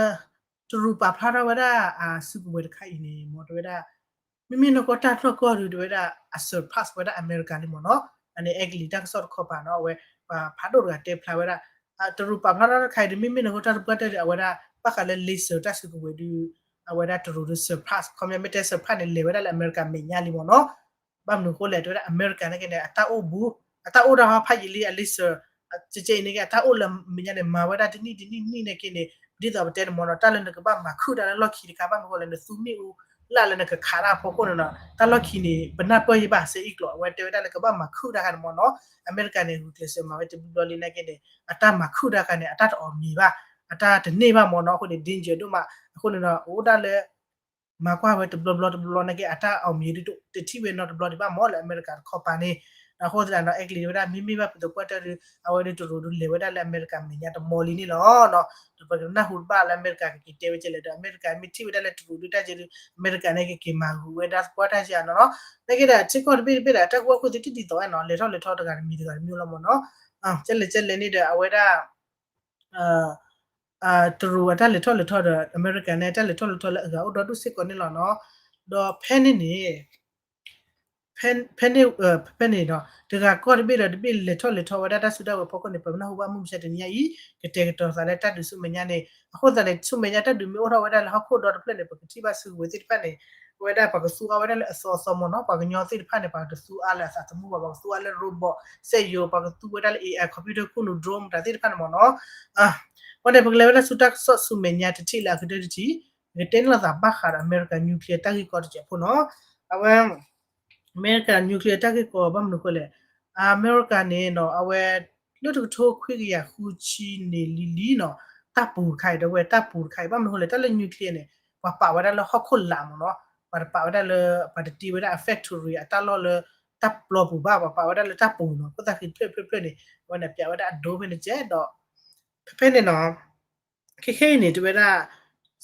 တရူးပာ်ဖျါထီၣ်ဝဲဒၣ်အစုကဝဲၤတခါအံၤန့ၣ် မ့ၢ်တဲဝဲဒၣ် မ့မ့ၢ်နီၢ်ကီၢ်တၢ်ထီၣ်ကီၢ်ဒုး တဲဝဲဒၣ် အ surpass ဝဲဒၣ်အမဲရကၤလံမ့ၢ်နီၤ. အန့ၣ်အဲကလံးတၢ်ကစီၣ်တခီပၤနီၤ အဝဲ ပှၤဖးဒိၣ်တဂၤတဲဖျါဝဲဒၣ် တရူးပာ်ဖျါထီၣ်တခါအံၤဒ်မ့မ့ၢ်နဃိတၢ်တပှၢ်တၢၢ်ဒီး အဝဲဒၣ် ဘၣ်ဃးလၢ laser တၢ်စုကဝဲၤဒုး အဝဲဒၣ်တရူးဒုး surpass ခီပညီမ့ၢ်တဲ surpass န့ၣ် လဲၤဝဲဒၣ်လၢအမဲရကၤမဲာ်ညါလံမ့ၢ်နီၤ. ဘၣ်မနုၤအဃိလဲၣ် တဲဝဲဒၣ်အမဲရကၤန့ၣ်က့န့ၣ် အတၢ်အိၣ်ဘူး အတၢ်အိၣ်ဒၣ်ဟီဖးယံာ်လံ အ laser ကဲကဲအံၤန့ၣ်က့ အတၢ်အိၣ်လၢမဲာ်ညါန့ၣ် မၤဝဲဒၣ်တနံၣ်တနံၣ်တနံၣ်န့ၣ်က့န့ၣ် ဒ်သိးပတဲန့ၣ်မ့ၢ်နီၤ တၢ်လၢနကဘၣ်မၤခုၣ်တၢ်လၢလီၢ်ခံတခါ ဘၣ်မနုၤအဃိလဲၣ် နသူမ့ၣ်အူလၢ်လၢနကခးတၢ်အဖီခိၣ်န့ၣ်နီၤ တၢ်လီၢ်ခံန့ၣ် ပနၢ်ပၢၢ်ယဘၣ်စ့အံၤကျိၤ အဝဲတဲဝဲဒၣ်လၢကဘၣ်မၤခုၣ်တၢ်ခါန့ၣ်မ့ၢ်နီၤ အမဲရကၤန့ၣ် ဂုာ်ကျဲးစၢးမၤဝဲတဘျီလံနာ်က့န့ၣ် အတၢ်မၤခုၣ်တၢ်ခါန့ၣ် အတၢ်တအီၣ်မ့ၤဘၣ် အတၢ်တန့ၢ်ဘၣ်မ့ၢ်နီၤ အဃိန့ၣ် danger ဒိၣ်မး အဃိန့ၣ်ဒီး အိၣ်ဒၣ်လၢ မၤကွၢ်ဝဲတဘျီဘျီတဘျီဘျီနာ်က့ အတၢ်အီၣ်မ့ၤဒုးတထံၣ်ဝဲနီတဘျီဒံးဘၣ်မ့ၢ် လၢအမဲရကၤတခီပၤန့ၣ် အဃိသတးဒီး အဲကလံးဝဲဒၣ် မ့မ့ၢ်ဘၣ်ပသးပှၢ်တၢၢ်ဒုး အဝဲဒၣ်တရူးဒုးလဲၤဝဲဒၣ်လၢအမဲရကၤမဲာ်ညါတမီၤလံန့ၣ်လီၤ. ဒီးပကနၢ်ဟူတဘၣ်လၢအမဲရကၤကက့ၤတဲဝဲကဲလဲၣ်ဒီး အမဲရကၤမ့ၢ်ထံၣ်ဝဲဒၣ်လၢတရူးဒုးတၢ်ကဲဒုး အမဲရကၤန့ၣ်ကက့ၤမၤဂုာ်ဝဲဒၣ်သပှၢ်တၢၢ်ကနီၤနီၤ နာ်က့ဒီး ထံကီၢ်တဘ့ၣ်တဘ့ၣ်ဒီး တၢ်ကူၣ်ဘၣ်ကူၣ်သ့တဒ်သိးဝဲနီၤ လဲၤထီၣ်လဲၤထီတဂၤတမံၤတဂၤတမံၤလီၤမ့ၢ်နီၤ ကဲလဲၣ်ကဲလဲၣ်န့ၣ်ဒီး အဝဲဒၣ် တရူးအတၢ်လဲၤထီၣ်လဲၤထီဒီး အမဲရကၤန့ၣ် တၢ်လဲၤထီၣ်လဲၤထီလၢအဂၤအိၣ်ဒီဒူၣ်စ့ၢ်ကီးန့ၣ်လီၤနီၤ. ဒီးဖဲန့ၣ်န့ၣ် ဖဲန့ၣ် ဖဲန့ၣ်ဒီး တဂၤကီၢ်တဘ့ၣ်ဒီးတဘ့ၣ်လဲၤထီၣ်လဲၤထီဝဲဒၣ်တၢ်စုတၢ်ဝဲၤဖီခိၣ်န့ၣ် ပနၢ်ဟူဘၣ်မုၢ်မဆါတနံၤညါအံၤ ကတဲာ်ကတီၤသးလၢတၢ်ဒုးဆူမဲာ်ညါန့ၣ် အဃိသတးန့ၣ် ဆူမဲာ်ညါတၢ်ဒုးမ့ၢ်အိၣ်ထီၣ်ဝဲဒၣ်လၢဟီၣ်ခိၣ်ဒီတဖျၢၣ်န့ၣ် ပကထံၣ်ဘၣ်စုကဝဲၤသ့ၣ်တဖၣ်န့ၣ် အဝဲဒၣ်ပှၤကသူအါဝဲဒၣ်လၢအသီအသီမ့ၢ်နီၤ ပှၤကညီသ့ၣ်တဖၣ်န့ၣ် ပှၤကသူအါလၢအသးသမူဘၣ် ပှၤကသူအါလၢ robot စက်ရုပ် ပှၤကသူဝဲဒၣ်လၢ A I computer ခိၣ်နူာ် drone မတၤသ့ၣ်တဖၣ်န့ၣ်မ့ၢ်နီၤ အဃိန့ၣ် ပကလဲၤဝဲဒၣ်ဆူတၢ်ကစီၣ်ဆူမဲာ်ညါတထံၣ်လၢအကတၢၢ်တထံၣ် ပကတဲန့ၢ်လိာ်သးဘၣ်ဃးဒီးအမဲရကၤ nuclear တၢ်ဂ့ၢ်ကီတစဲးဖိနီၤ အဝဲ အမဲရကၤ nuclear တၢ်ဂ့ၢ်ကီဘၣ်မနုၤအဃိလဲၣ် အမဲရကၤန့ၣ်နီၤ အဝဲ လၢတကထိခွံကယၤဃုဆံန့ၣ်လံလံနီၤ တၢ်ပူၤတခါအံၤ ဒီးဝဲတၢ်ပူၤတခါအံၤ ဘၣ်မနုၤအဃိလဲၣ် တၢ်လၢ nuclear န့ၣ် ပှၤပာ်ဝဲဒၣ်လၢဟီၣ်ခိၣ်လာ်မ့ၢ်နီၤ ပှၤတပာ်ဝဲဒၣ်လၢ ပှၤတတ့ဝဲဒၣ်အ factory အတၢ်လီၢ်လၢ တၢ်ပျီပူၤဘၣ် ပှၤပာ်ဝဲဒၣ်လၢတၢ်ပူၤနီၤ အဃိသတးဃံးတဖျၢၣ်တဖျၢၣ်တဖျၢၣ်န့ၣ် အဝဲန့ၣ်ပျးဝဲဒၣ်အဒိဖဲန့ၣ်ကဲဒီး ဖဲဖဲန့ၣ်နီၤ ခဲခဲအံၤန့ၣ် တဲဝဲဒၣ်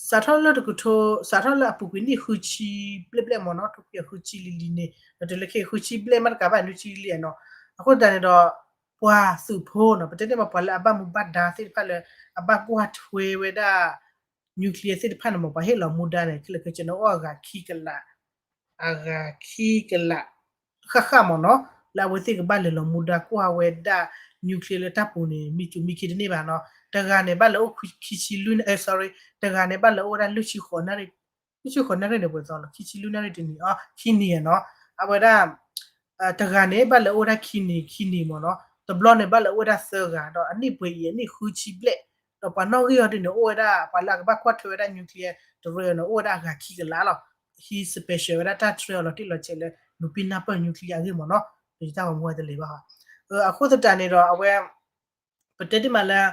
စးထီၣ်လၢတကထိ စးထီၣ်လၢအပူၤကွံာ်နံၣ်ဃုဆံဘျဲၣ်ဘျဲၣ်မ့ၢ်နီၤ ထိခွံကယၤဃုဆံလံလံန့ၣ် ဒီးတုၤလၢခဲအံၤဃုဆံဘျဲၣ်မ့ၢ်တကးဘၣ် နွံဆံလံနီၤ အဃိသတးန့ၣ်ဒီး ပှၤသုးဖိနီၤ ပတဲန့ၢ်ဘၣ်ပှၤလၢအဘၣ်မူဘၣ်ဒါသ့ၣ်တဖၣ်လၢ အဘၣ်ကွၢ်ထွဲဝဲဒၣ် nuclear သ့ၣ်တဖၣ်န့ၣ်မ့ၢ် ပှၤဟ့ၣ်လီၤမူဒါန့ၣ် ခဲလၢာ်ခဲဆ့န့ၣ် အိၣ်အဂၤခံကလး အဂၤခံကလး ဃၣ်ဃၣ်မ့ၢ်နီၤ လၢအဝဲသ့ၣ်ကဘၣ်လဲၤလီၤမူဒါကွၢ်ဝဲဒၣ် nuclear လၢတၢ်ပူၤန့ၣ် မံၤစူၤမံခ့တန့ၢ်ဘၣ်နီၤ တဂၤန့ၣ် ဘၣ်လဲၤအိၣ်ခံဆံလွံၢ် sorry တဂၤန့ၣ် ဘၣ်လဲၤအိၣ်ဝဲဒၣ်လွံၢ်ဆံဃိးနၣ်ရံၣ် လွံၢ်ဆံဃိးနၣ်ရံၣ်န့ၣ် ပှဲၤသီလီၤ ခံဆံလွံၢ်နၣ်ရံၣ်တနံၤအီၤ ခံနံၤနီၤ အဝဲဒၣ် တဂၤန့ၣ် ဘၣ်လဲၤအိၣ်ဝဲဒၣ်ခံနံၤ ခံနံၤမ့ၢ်နီၤ တဘျီန့ၣ် ဘၣ်လဲၤအိၣ်ဝဲဒၣ်သၢဂၤ ဒီးအနံၣ်ပှဲၤအံၤ အနံၣ်ဃုဆံဘျဲၣ် ဒီးပှၤနီၣ်ဂံၢ်အီၤဒ်န့ၣ် အိၣ်ဝဲဒၣ် ပှၤလၢအကဘၣ်ကွၢ်ထွဲဝဲဒၣ် nuclear တရၢန့ၣ် အိၣ်ဝဲဒၣ်အဂၤခံကလးလီၤ ဟံး special ဝဲဒၣ်တၢ် train အီၤလီၤတံၢ်လီၤဆဲးလၢ လူၤပံနၢ်ပၢၢ် nuclear အဂ့ၢ်မ့ၢ်နီၤ တယတၢ်ဂီၤမူဝဲတလဲၤဘၣ် အဃိသတးန့ၣ်ဒီး အဝဲ ပတဲတ့ၢ်မးလၢ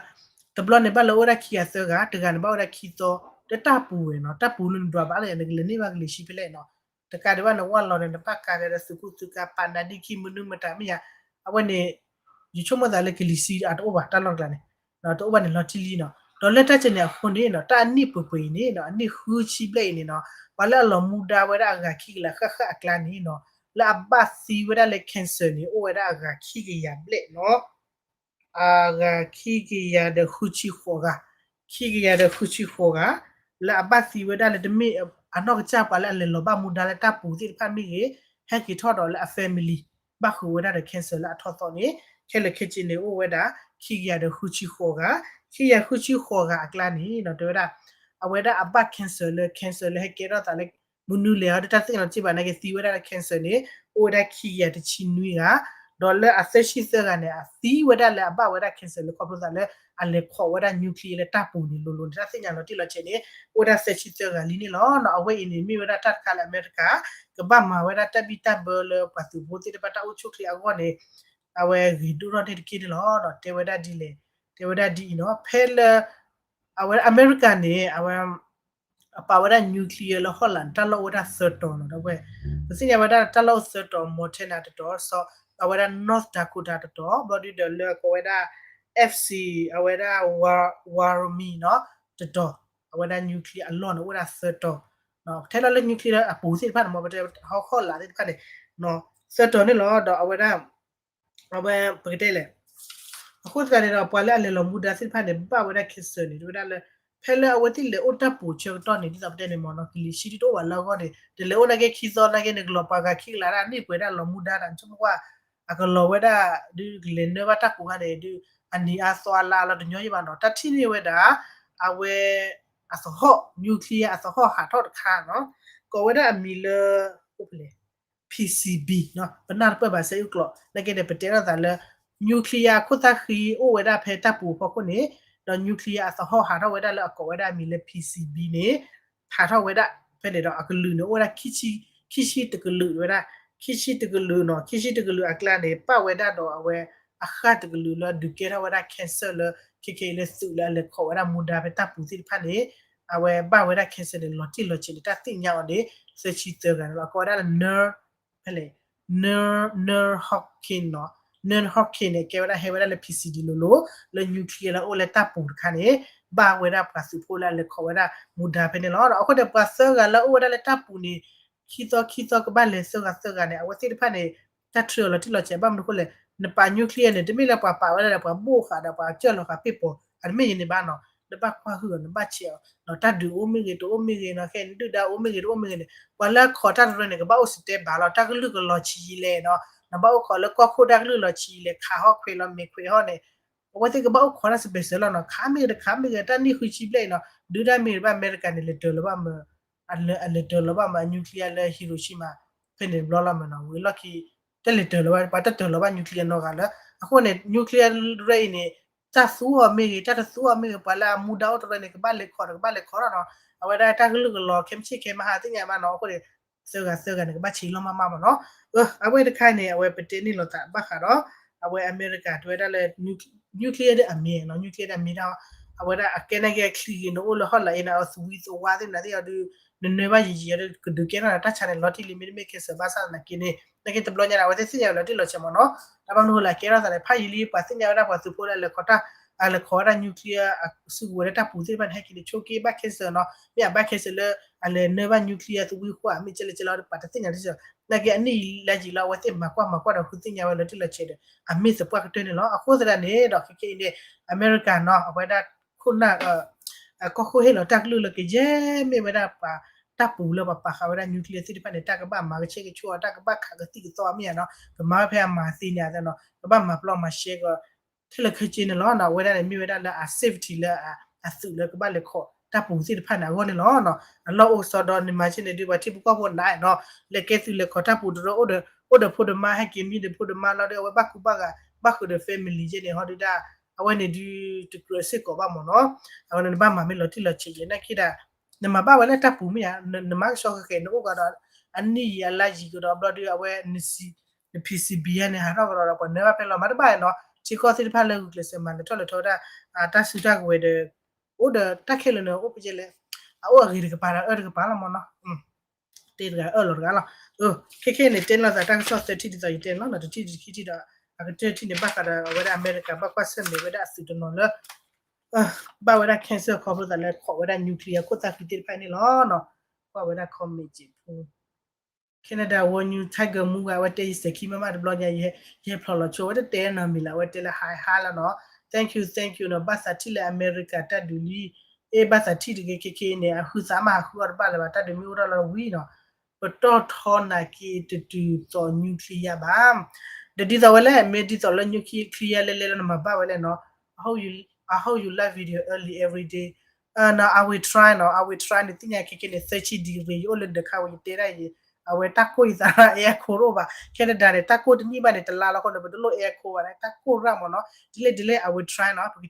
တဘျီန့ၣ်ဘၣ်လၢအိၣ်ဝဲဒၣ်ခံဂၤသၢဂၤ တဂၤန့ၣ်ဘၣ်အိၣ်ဝဲဒၣ်ခံသီ လၢတၢ်ပူၤဝဲနီၤ တၢ်ပူၤန့ၣ်နဒွးဘၣ်လၢ နကလဲၤန့ၢ်ဘၣ်ကလံၤဆံဖဲလဲၣ်နီၤ တကးဒံးဘၣ်နဝၢ်လီၤန့ၣ် နဘၣ်ကးကဒီးသုးခိၣ်သုးကါပာ်နါဒ်ခံမနုၤမတၤမ့ၢ်ယါ အဝဲန့ၣ် ယဆိကမိၣ်သးလၢကလံၤဆံအတအိၣ်ဘၣ်တၢ်လီၢ်တကျါန့ၣ် တအိၣ်ဘၣ်န့ၣ်လီၤတံၢ်လံနီၤ ဒီးလၢတၢ်ကဲန့ၣ်အဃိန့ၣ်နီၤ တၢ်အနံၣ်ပှဲၤပှဲၤအံၤန့ၣ်နီၤ အနံၣ်ဃုဆံဘျဲၣ်အံၤန့ၣ်နီၤ ပှၤလၢအလီၤမူဒါဝဲဒၣ်အဂၤခံကလးဃၣ်ဃၣ်အကျါန့ၣ်နီၤ လၢအဘၣ်သံဝဲဒၣ်လၢ cancer န့ၣ် အိၣ်ဝဲဒၣ်အဂၤခံကယၤဘျဲၣ်နီၤ အဂၤခံကယၤဒီးဃုဆံဃိးဂၤ, ခံကယၤဒီးဃုဆံဃိးဂၤ, လၢအဘၣ်သံဝဲဒၣ်လၢတမ့ၢ်အနီၢ်ကစၢ်ပှၤလၢအလဲၤလီၤဘၣ်မူဒါလၢတၢ်ပူၤသ့ၣ်တဖၣ်မ့ၢ်ဂ့ၤ, ဟဲက့ၤထီၣ်ဒီးလၢအ family ဘၣ်ဃုာ်ဝဲဒၣ်ဒီး cancer လၢအထီၣ်သီန့ၣ် ခဲလၢာ်ခဲဆ့န့ၣ်အိၣ်ဝဲဒၣ် ခံကယၤဒီးဃုဆံဃိးဂၤ, ခံကယၤဃုဆံဃိးဂၤအကျါန့ၣ် တဲဝဲဒၣ် အဝဲဒၣ်အဘၣ် cancer လၢ cancer လၢဟဲကဲထီၣ်သးလၢ မနုၤလဲၣ် အတၢ်သ့ၣ်ညါလီၤတံၢ်ဘၣ်နာ်က့ သံဝဲဒၣ်လၢ cancer န့ၣ် အိၣ်ဝဲဒၣ်ခံကယၤတဆံနွံဂၤ, ဒီးလၢအသၢဆံသၢဂၤန့ၣ် အသံဝဲဒၣ်လၢအဘၣ်ဝဲဒၣ် cancer လၢခီဖျိသးလၢ အလဲၤခိးဝဲဒၣ် nuclear လၢတၢ်ပူၤန့ၣ် လိၤလိၤန့ၣ် တၢ်သ့ၣ်ညါလီၤတံၢ်လီၤဆဲးန့ၣ် အိၣ်ဝဲဒၣ်သၢဆံသၢဂၤလံန့ၣ်လီၤ. အဝဲအံၤန့ၣ် မ့ၢ်ဝဲဒၣ်တၢ်တခါလၢအမဲရကၤ ကဘၣ်မၤဝဲဒၣ်တၢ်ဘံၣ်တၢ်ဘၢလၢပှၤသုးဖိသ့ၣ်တဖၣ်တၢ်အိၣ်ဆူၣ်ချ့အဂီၢ်န့ၣ် အဝဲဂ့ၤဒိၣ်ထီၣ်န့ၢ်တက့ၢ်န့ၣ်လီၤ. တဲဝဲဒၣ်ဒ်လဲၣ်, တဲဝဲဒၣ်ဒ်အံၤနီၤ, ဖဲလၢ အဝဲအမဲရကၤန့ၣ် အဝဲ အပာ်ဝဲဒၣ် nuclear လၢဟီၣ်လာ်န့ၣ် တၢ်လီၢ်အိၣ်ဝဲဒၣ်သၢတီၤနီၤ, ဒီးဝဲ ပသ့ၣ်ညါဝဲဒၣ်တၢ်လီၢ်အိၣ်သၢတီၤ Montana တတီၤ, အဝဲဒၣ် North Dakota တတီၤ, ဘျီဒုဒီးလၢကိးဝဲဒၣ် F C အဝဲဒၣ် Wyoming နီၤ တတီၤ, အဝဲဒၣ် nuclear အလီၢ်န့ၣ် အိၣ်ဝဲဒၣ်သၢတီၤ, ထဲလီၤလၢ nuclear အပူၤသ့ၣ်တဖၣ်န့ၣ် မ့ၢ်ပတဲဟီၣ်လာ်သ့ၣ်တဖၣ်န့ၣ် သၢတီၤန့ၣ်လီၤ. ဒီးအဝဲဒၣ် အဝဲပကတဲလဲၣ်, အဃိသတးန့ၣ်ဒီး ပှၤလၢအလဲၤလီၤမူဒါသ့ၣ်တဖၣ်န့ၣ် ဘၣ်ဝဲဒၣ် cancer န့ၣ် တဲဝဲဒၣ်လၢ ဖဲလၢအဝဲသ့ၣ်လဲၤအိၣ်တၢ်ပူၤဆၢကတီၢ်န့ၣ် ဒ်သိးပတဲန့ၣ်မ့ၢ်နီၤ ကလံၤဆံးဒ်တအိၣ်ဘၣ်လၢအဂီၢ်န့ၣ် တလဲၤအိၣ်နာ်က့ခံသီနာ်က့န့ၣ် ကလီၤပှၤဂၤခံကလးဒၣ် န့ၢ်ပှဲၤဒၣ်လီၤမူဒါတၢ် နဆိကမိၣ်ကွၢ် အကလီၤဝဲဒၣ် ဒုးကလဲၤနၢဘၣ်တၢ်ပူၤခါန့ၣ် ဒုး အနံၤအါသီအါလါအါလီၤတညီယဲဘၣ်နီၤ. တၢ်ထံၣ်န့ၢ်ဝဲဒၣ် အဝဲ အသဟီၣ် nuclear အသဟီၣ်ဟးထီၣ်တခါနီၤ, ကိးဝဲဒၣ်အမံၤလၢ P C B နီၤ, ပနၢ်တပၢၢ်ဘၣ်စဲအုၣ်ကျိာ် နာ်က့န့ၣ် ပတဲထီၣ်သးလၢ nuclear အခိၣ်သၣ်ဃံအိၣ်ဝဲဒၣ်ဖဲတၢ်ပူၤအဖီခိၣ်န့ၣ်, ဒီး nuclear အသဟီၣ်ဟးထီၣ်ဝဲဒၣ်လၢအကိးဝဲဒၣ်အမံၤလၢ P C B န့ၣ် ဟးထီၣ်ဝဲဒၣ်ဖဲန့ၣ်ဒီး အကလုာ်န့ၣ် အိၣ်ဝဲဒၣ် ခံဆံတကလုာ်ဝဲဒၣ်, ခံဆံတကလုာ်နီၤ, ခံဆံတကလုာ်အကျါန့ၣ် ပၣ်ဝဲဒၣ်ဒီးအဝဲ အဃၣ်တကလုာ်လၢဒုးကဲထီၣ်ဝဲဒၣ် cancer လၢ ခဲခဲအံၤလၢသုးလၢအလဲၤခိးဝဲဒၣ်မူဒါဖဲတၢ်ပူၤသ့ၣ်တဖၣ်န့ၣ် အဝဲဘၣ်ဝဲဒၣ် cancer န့ၣ် လီၤတံၢ်လီၤဆဲးန့ၣ် တၢ်သ့ၣ်ညါအီၤန့ၣ် သၢဆံသၢဂၤန့ၣ်လီၤ. ကိးဝဲဒၣ်လၢ နၢ နၢ Hopkins နီၤ, နၢ Hopkins န့ၣ် ကဲဝဲဒၣ်ဟဲဝဲဒၣ်လၢ P C D လိၤလိၤ လၢ nuclear လၢအိၣ်လၢတၢ်ပူၤတခါန့ၣ် ဘၣ်ဝဲဒၣ်ပှၤသုးဖိလၢအလဲၤခိးဝဲဒၣ်မူဒါဖဲန့ၣ်လီၤ. အဃိန့ၣ် ပှၤသၢဂၤလၢအအိၣ်ဝဲဒၣ်လၢတၢ်ပူၤန့ၣ် ခံသီခံသီကဘၣ်လဲၤသၢဂၤသၢဂၤန့ၣ် အဝဲသ့ၣ်တဖၣ်န့ၣ် တၢ်ထၢအီၤလီၤတံၢ်လီၤဆဲး ဘၣ်မနုၤအဃိလဲၣ်, နပာ် nuclear န့ၣ် တမ့ၢ်လၢပှၤပာ်ဝဲဒၣ်ဒီးပှၤဘိၣ်ဃာ်ဒီးပှၤကၢၢ်လီၤဃာ်ပ့ၢ်ပိာ် အတမ့ၢ်ယဲန့ၣ်ဘၣ်နီၤ, နဘၣ်ကွၢ်ဟုၣ်အီၤ နဘၣ်ဆဲးအီၤ တၢ်ဒုးအိၣ်မ့ၢ်ဂ့ၤ တအိၣ်မ့ၢ်ဂ့ၤနီၤ, ခဲအံၤနဒုၣ်ဒါအိၣ်မ့ၢ်ဂ့ၤ တအိၣ်မ့ၢ်ဂ့ၤန့ၣ် ပှၤလၢအခိးတၢ်တရၢန့ၣ် ကဘၣ်အိၣ် standby လီၤ, တၢ်ကလုၢ်ကလီၤဆံးယံာ်လဲၣ်နီၤ, နဘၣ်အိၣ်ခိးလၢကီၢ်ခိၣ်တၢ်ကလုၢ်လီၤဆံးယံာ်လဲၣ် ခးဟီၣ်ခွဲးလီၤ မဲာ်ခွဲးဟီၣ်န့ၣ် အဝဲသ့ၣ်ကဘၣ်အိၣ်ခိးတၢ် special လီၤနီၤ, ခးမ့ၢ်ဂ့ၤ တခးမ့ၢ်ဂ့ၤ တၢ်နံၣ်ဃုဆံဘျဲၣ်အံၤနီၤ, ဒုၣ်ဒါမ့ၢ်ဂ့ၤတဘၣ် အမဲရကၤန့ၣ် လဲၤတၢၤလီၤဘၣ်မး အလဲၤတၢၤလီၤဘၣ်မး nuclear လၢ Hiroshima ဖဲန့ၣ်တဘျီလီၤမးနီၤ, ဝံၤလီၢ်ခံ တလဲၤတၢၤလီၤဘၣ် ပှၤတတၢၤလီၤဘၣ် nuclear နီတဂၤလၢ အဃိန့ၣ် nuclear တရၢအံၤန့ၣ် တၢ်သူအီၤမ့ၢ်ဂ့ၤ တၢ်တသူအီၤမ့ၢ်ဂ့ၤ ပှၤလၢအမူဒါအိၣ်တရၢန့ၣ် ကဘၣ်လဲၤခိးဒီး ကဘၣ်လဲၤခိးထီၣ်နီၤ, အဝဲဒၣ်တၢ်ကလုၢ်ကလီၤ ခဲမုၢ်ဆ့ၣ်ခဲမုၢ်ဟါသ့ၣ်ညါဘၣ်နီၤ, အဃိန့ၣ် သၢဂၤသၢဂၤန့ၣ် ကဘၣ်ဆံးလီၤမးမးမးနီၤ, အဝဲတခါန့ၣ် အဝဲပတဲန့ၢ်လိာ်သးဘၣ်ဃးဒီး အဝဲအမဲရကၤတဲဝဲဒၣ်လၢ nuclear ဒ်အမ့ၢ်နီၤ, nuclear ဒ်အမ့ၢ်ဒၣ် အဝဲဒၣ်အကဲနာ်က့အချံဂ့ၤန့ၣ် အိၣ်လၢဟီၣ်လာ်အ့န့ၣ် အသဝံသဝါသ့ၣ်မနုၤသ့ၣ်အီၤဒုး နနၢဘၣ်ယံာ်ယံာ်အီၤဒုး ကဒုးကဲထီၣ်န့ၣ် တၢ်ဆါန့ၣ် လီၤတံၢ်လံ မ့တမ့ၢ် cancer ဘၣ်ဆၣ်သနာ်က့န့ၣ် နာ်က့တဘျီညါန့ၣ် အဝဲသ့ၣ်သ့ၣ်ညါဝဲလီၤတံၢ်လီၤဆဲးမးနီၤ, တၢ်ဘၣ်မနုၤဃိလဲၣ် ကဲထီၣ်သးန့ၣ် ဖးယံာ်လံ ပှၤသ့ၣ်ညါဝဲဒၣ်ပှၤသုးဖိလၢအလဲၤခိးတၢ် အလဲၤခိးဝဲဒၣ် nuclear အစုကဝဲၤလၢတၢ်ပူၤသ့ၣ်တဖၣ်န့ၣ် ဟဲက့ၤန့ၣ် ဆိက့ဘၣ် cancer နီၤ, မ့ၢ်အဘၣ် cancer လၢ အလဲၤနၢဘၣ် nuclear သဝံဃာ် မ့ၢ်ကဲလဲၣ်ကဲလဲၣ် ပှၤတသ့ၣ်ညါတစဲး, နာ်က့အနံၣ်ယံာ်လါယံာ်လၢအဝဲသ့ၣ်မၤကွၢ်မၤကွၢ်ဒီးဃုသ့ၣ်ညါဝဲလီၤတံၢ်လီၤဆဲးဒီး အမ့ၢ်သပှၢ်ကတၢၢ်န့ၣ်လီၤ. အဃိသတးန့ၣ်ဒီး ခဲခဲအံၤန့ၣ် အမဲရကၤနီၤ အဝဲဒၣ်ခိၣ်နၢ် ကီၢ်ခိၣ်ဟ့ၣ်လီၤတၢ်ကလုၢ်လၢကယဲၢ်မ့ၢ်ဝဲဒၣ်ပှၤတၢ်ပူၤလၢပှၤပာ်ဃာ်ဝဲဒၣ် nuclear သ့ၣ်တဖၣ်န့ၣ် တၢ်ကဘၣ်မၤကဆဲကဆှီအီၤ တၢ်ကဘၣ်ခးကသံၣ်ကသီအီၤမ့ၢ်ဧါနီၤ, ကမၤဝဲဖဲအမၤသ့န့ၣ်နီၤ, ကဘၣ်မၤပျီမၤရှဲကီး ခဲလၢာ်ခဲဆ့န့ၣ်လီၤနီၤ. အဝဲဒၣ်န့ၣ် မ့ၢ်ဝဲဒၣ်လၢအ safety လၢအသုးလၢကဘၣ်လဲၤခိးတၢ်ပူၤသ့ၣ်တဖၣ်န့ၣ်အဂီၢ်န့ၣ်လီၤနီၤ. အလီၢ်အိၣ်ကစီဒီးန့ၣ် မၤဆ့ၣ်န့ၣ်ဒုး ပှၤထံဖိကီၢ်ဖိနးနီၤ, လဲၤကဲသုးလဲၤခိးတၢ်ပူၤတရၢ အိၣ်ဒီးဖိဒီးမါ ဟဲက့ၤမံဒီးဖိဒီးမါလီၤဒီး အဝဲဘၣ်ကူဘၣ်ဂာ် ဘၣ်ဃုာ်ဒီး family ကဲန့ၣ် ဟီဒုးဒၣ် အဝဲန့ၣ်ဒုးတကြၢးစ့ၢ်ကီးဘၣ်မးနီၤ. အဝဲန့ၣ်နဘၣ်မၤမ့ၢ်လီၤတံၢ်လီၤဆဲးယဲ နာ်က့ဒၣ် နမၤဘၣ်ဝဲလၢတၢ်ပူၤမ့ၢ်ဧါ, နမၤကဆှီဃဲၤဃဲၤ နအိၣ်ကဒီး အနံၣ်ယံာ်အလါယံာ်ကဒီး ဘျီဒုး အဝဲ န P C B န့ၣ် ဟးထီၣ်ကဒီးဒီး ပှၤနၢဘၣ်ဖဲလီၤ မၤတဘၣ်နီၤ. ထံကီၢ်သ့ၣ်တဖၣ်လၢဂုာ်ကျဲးစၢးမၤလဲၤထီၣ်လဲၤထီဝဲဒၣ် တၢ်စုတၢ်ကဝဲၤဒီး အိၣ်ဒီးတၢ်ခဲလၢာ်န့ၣ် အိၣ်ပကဲလဲၣ် အအိၣ်အဂ့ၤတကပၤဒီးအၢတကပၤလီၤမးနီၤ. တ့တဂၤအၢၣ်လီၤတဂၤလီၤ. ခဲခဲန့ၣ် တဲလီၤသးတၢ်ကစီၣ်သၢထံၣ်ဒ်သိးယတဲန့ၣ်လီၤ. တထံၣ်တခံထံၣ်ဒီး အကတၢၢ်ထံၣ်န့ၣ် ဘၣ်ဃးဒီးအဝဲဒၣ်အမဲရကၤ ဘၣ်ကွၢ်ဆၢၣ်မဲာ်ဝဲဒၣ်အသုးတနီၤလၢ ဘၣ်ဝဲဒၣ် cancer ခီဖျိသးလၢခိးဝဲဒၣ် nuclear ခိၣ်သၣ်ဃံသ့ၣ်တဖၣ်န့ၣ်လီၤနီၤ. ကွၢ်ဝဲဒၣ် comment က့ၤဖိ Canada World News Tiger Moon ဝဲ အဝဲတဲယစဲးခံမးမးတဘျီညါ ယဟဲဖျိးလီၤဆိ အဝဲတတဲနီတမံၤလၢ အဝဲတဲလၢ high high လီၤနီၤ. Thank you, thank you နီၤ. ဘၣ်သးထံၣ်လၢအမဲရကၤတၢ်ဒုးလံ. အ့ ဘၣ်သးထံၣ်တဂ့ၤ ခဲခဲအံၤန့ၣ် အဟုသးမး ဟးဃုအီၣ်တဘၣ်လၢၤဘၣ် တၢ်ဒုးမ့ၢ်အိၣ်ထီၣ်လၢဝံၤနီၤ. ပတီၢ်ထီနာ်က့တတုၤသိး nuclear ဘၣ်. ဒီးဒ်သိးဝဲလဲၣ် မ့ၢ်ဒ်သိးလၢ nuclear လဲၤလဲၤလီၤ နမၤဘၣ်ဝဲလဲၣ်နီၤ. I hope you, I hope you like video early every day. နီၤ I will try နီၤ I will try န့ၣ် သ့ၣ်ညါခဲခဲန့ၣ် သၢဆံ degree ယအိၣ်လၢဒၢးခါဝဲ ယတဲဒၣ်ယဲ အဝဲတၢ်ကိၢ်ယသး aircon တအိၣ်ဘၣ်. Canada န့ၣ် တၢ်ကိၢ်တနံၣ်ဘၣ်န့ၣ် တလါလီၤအဃိန့ၣ် ပတလိၣ် aircon ဘၣ်န့ၣ် တၢ်ကိၢ်ရၣ်မးနီၤ. ဒ်လဲၣ်ဒ်လဲၣ် I will try နီၤ ပက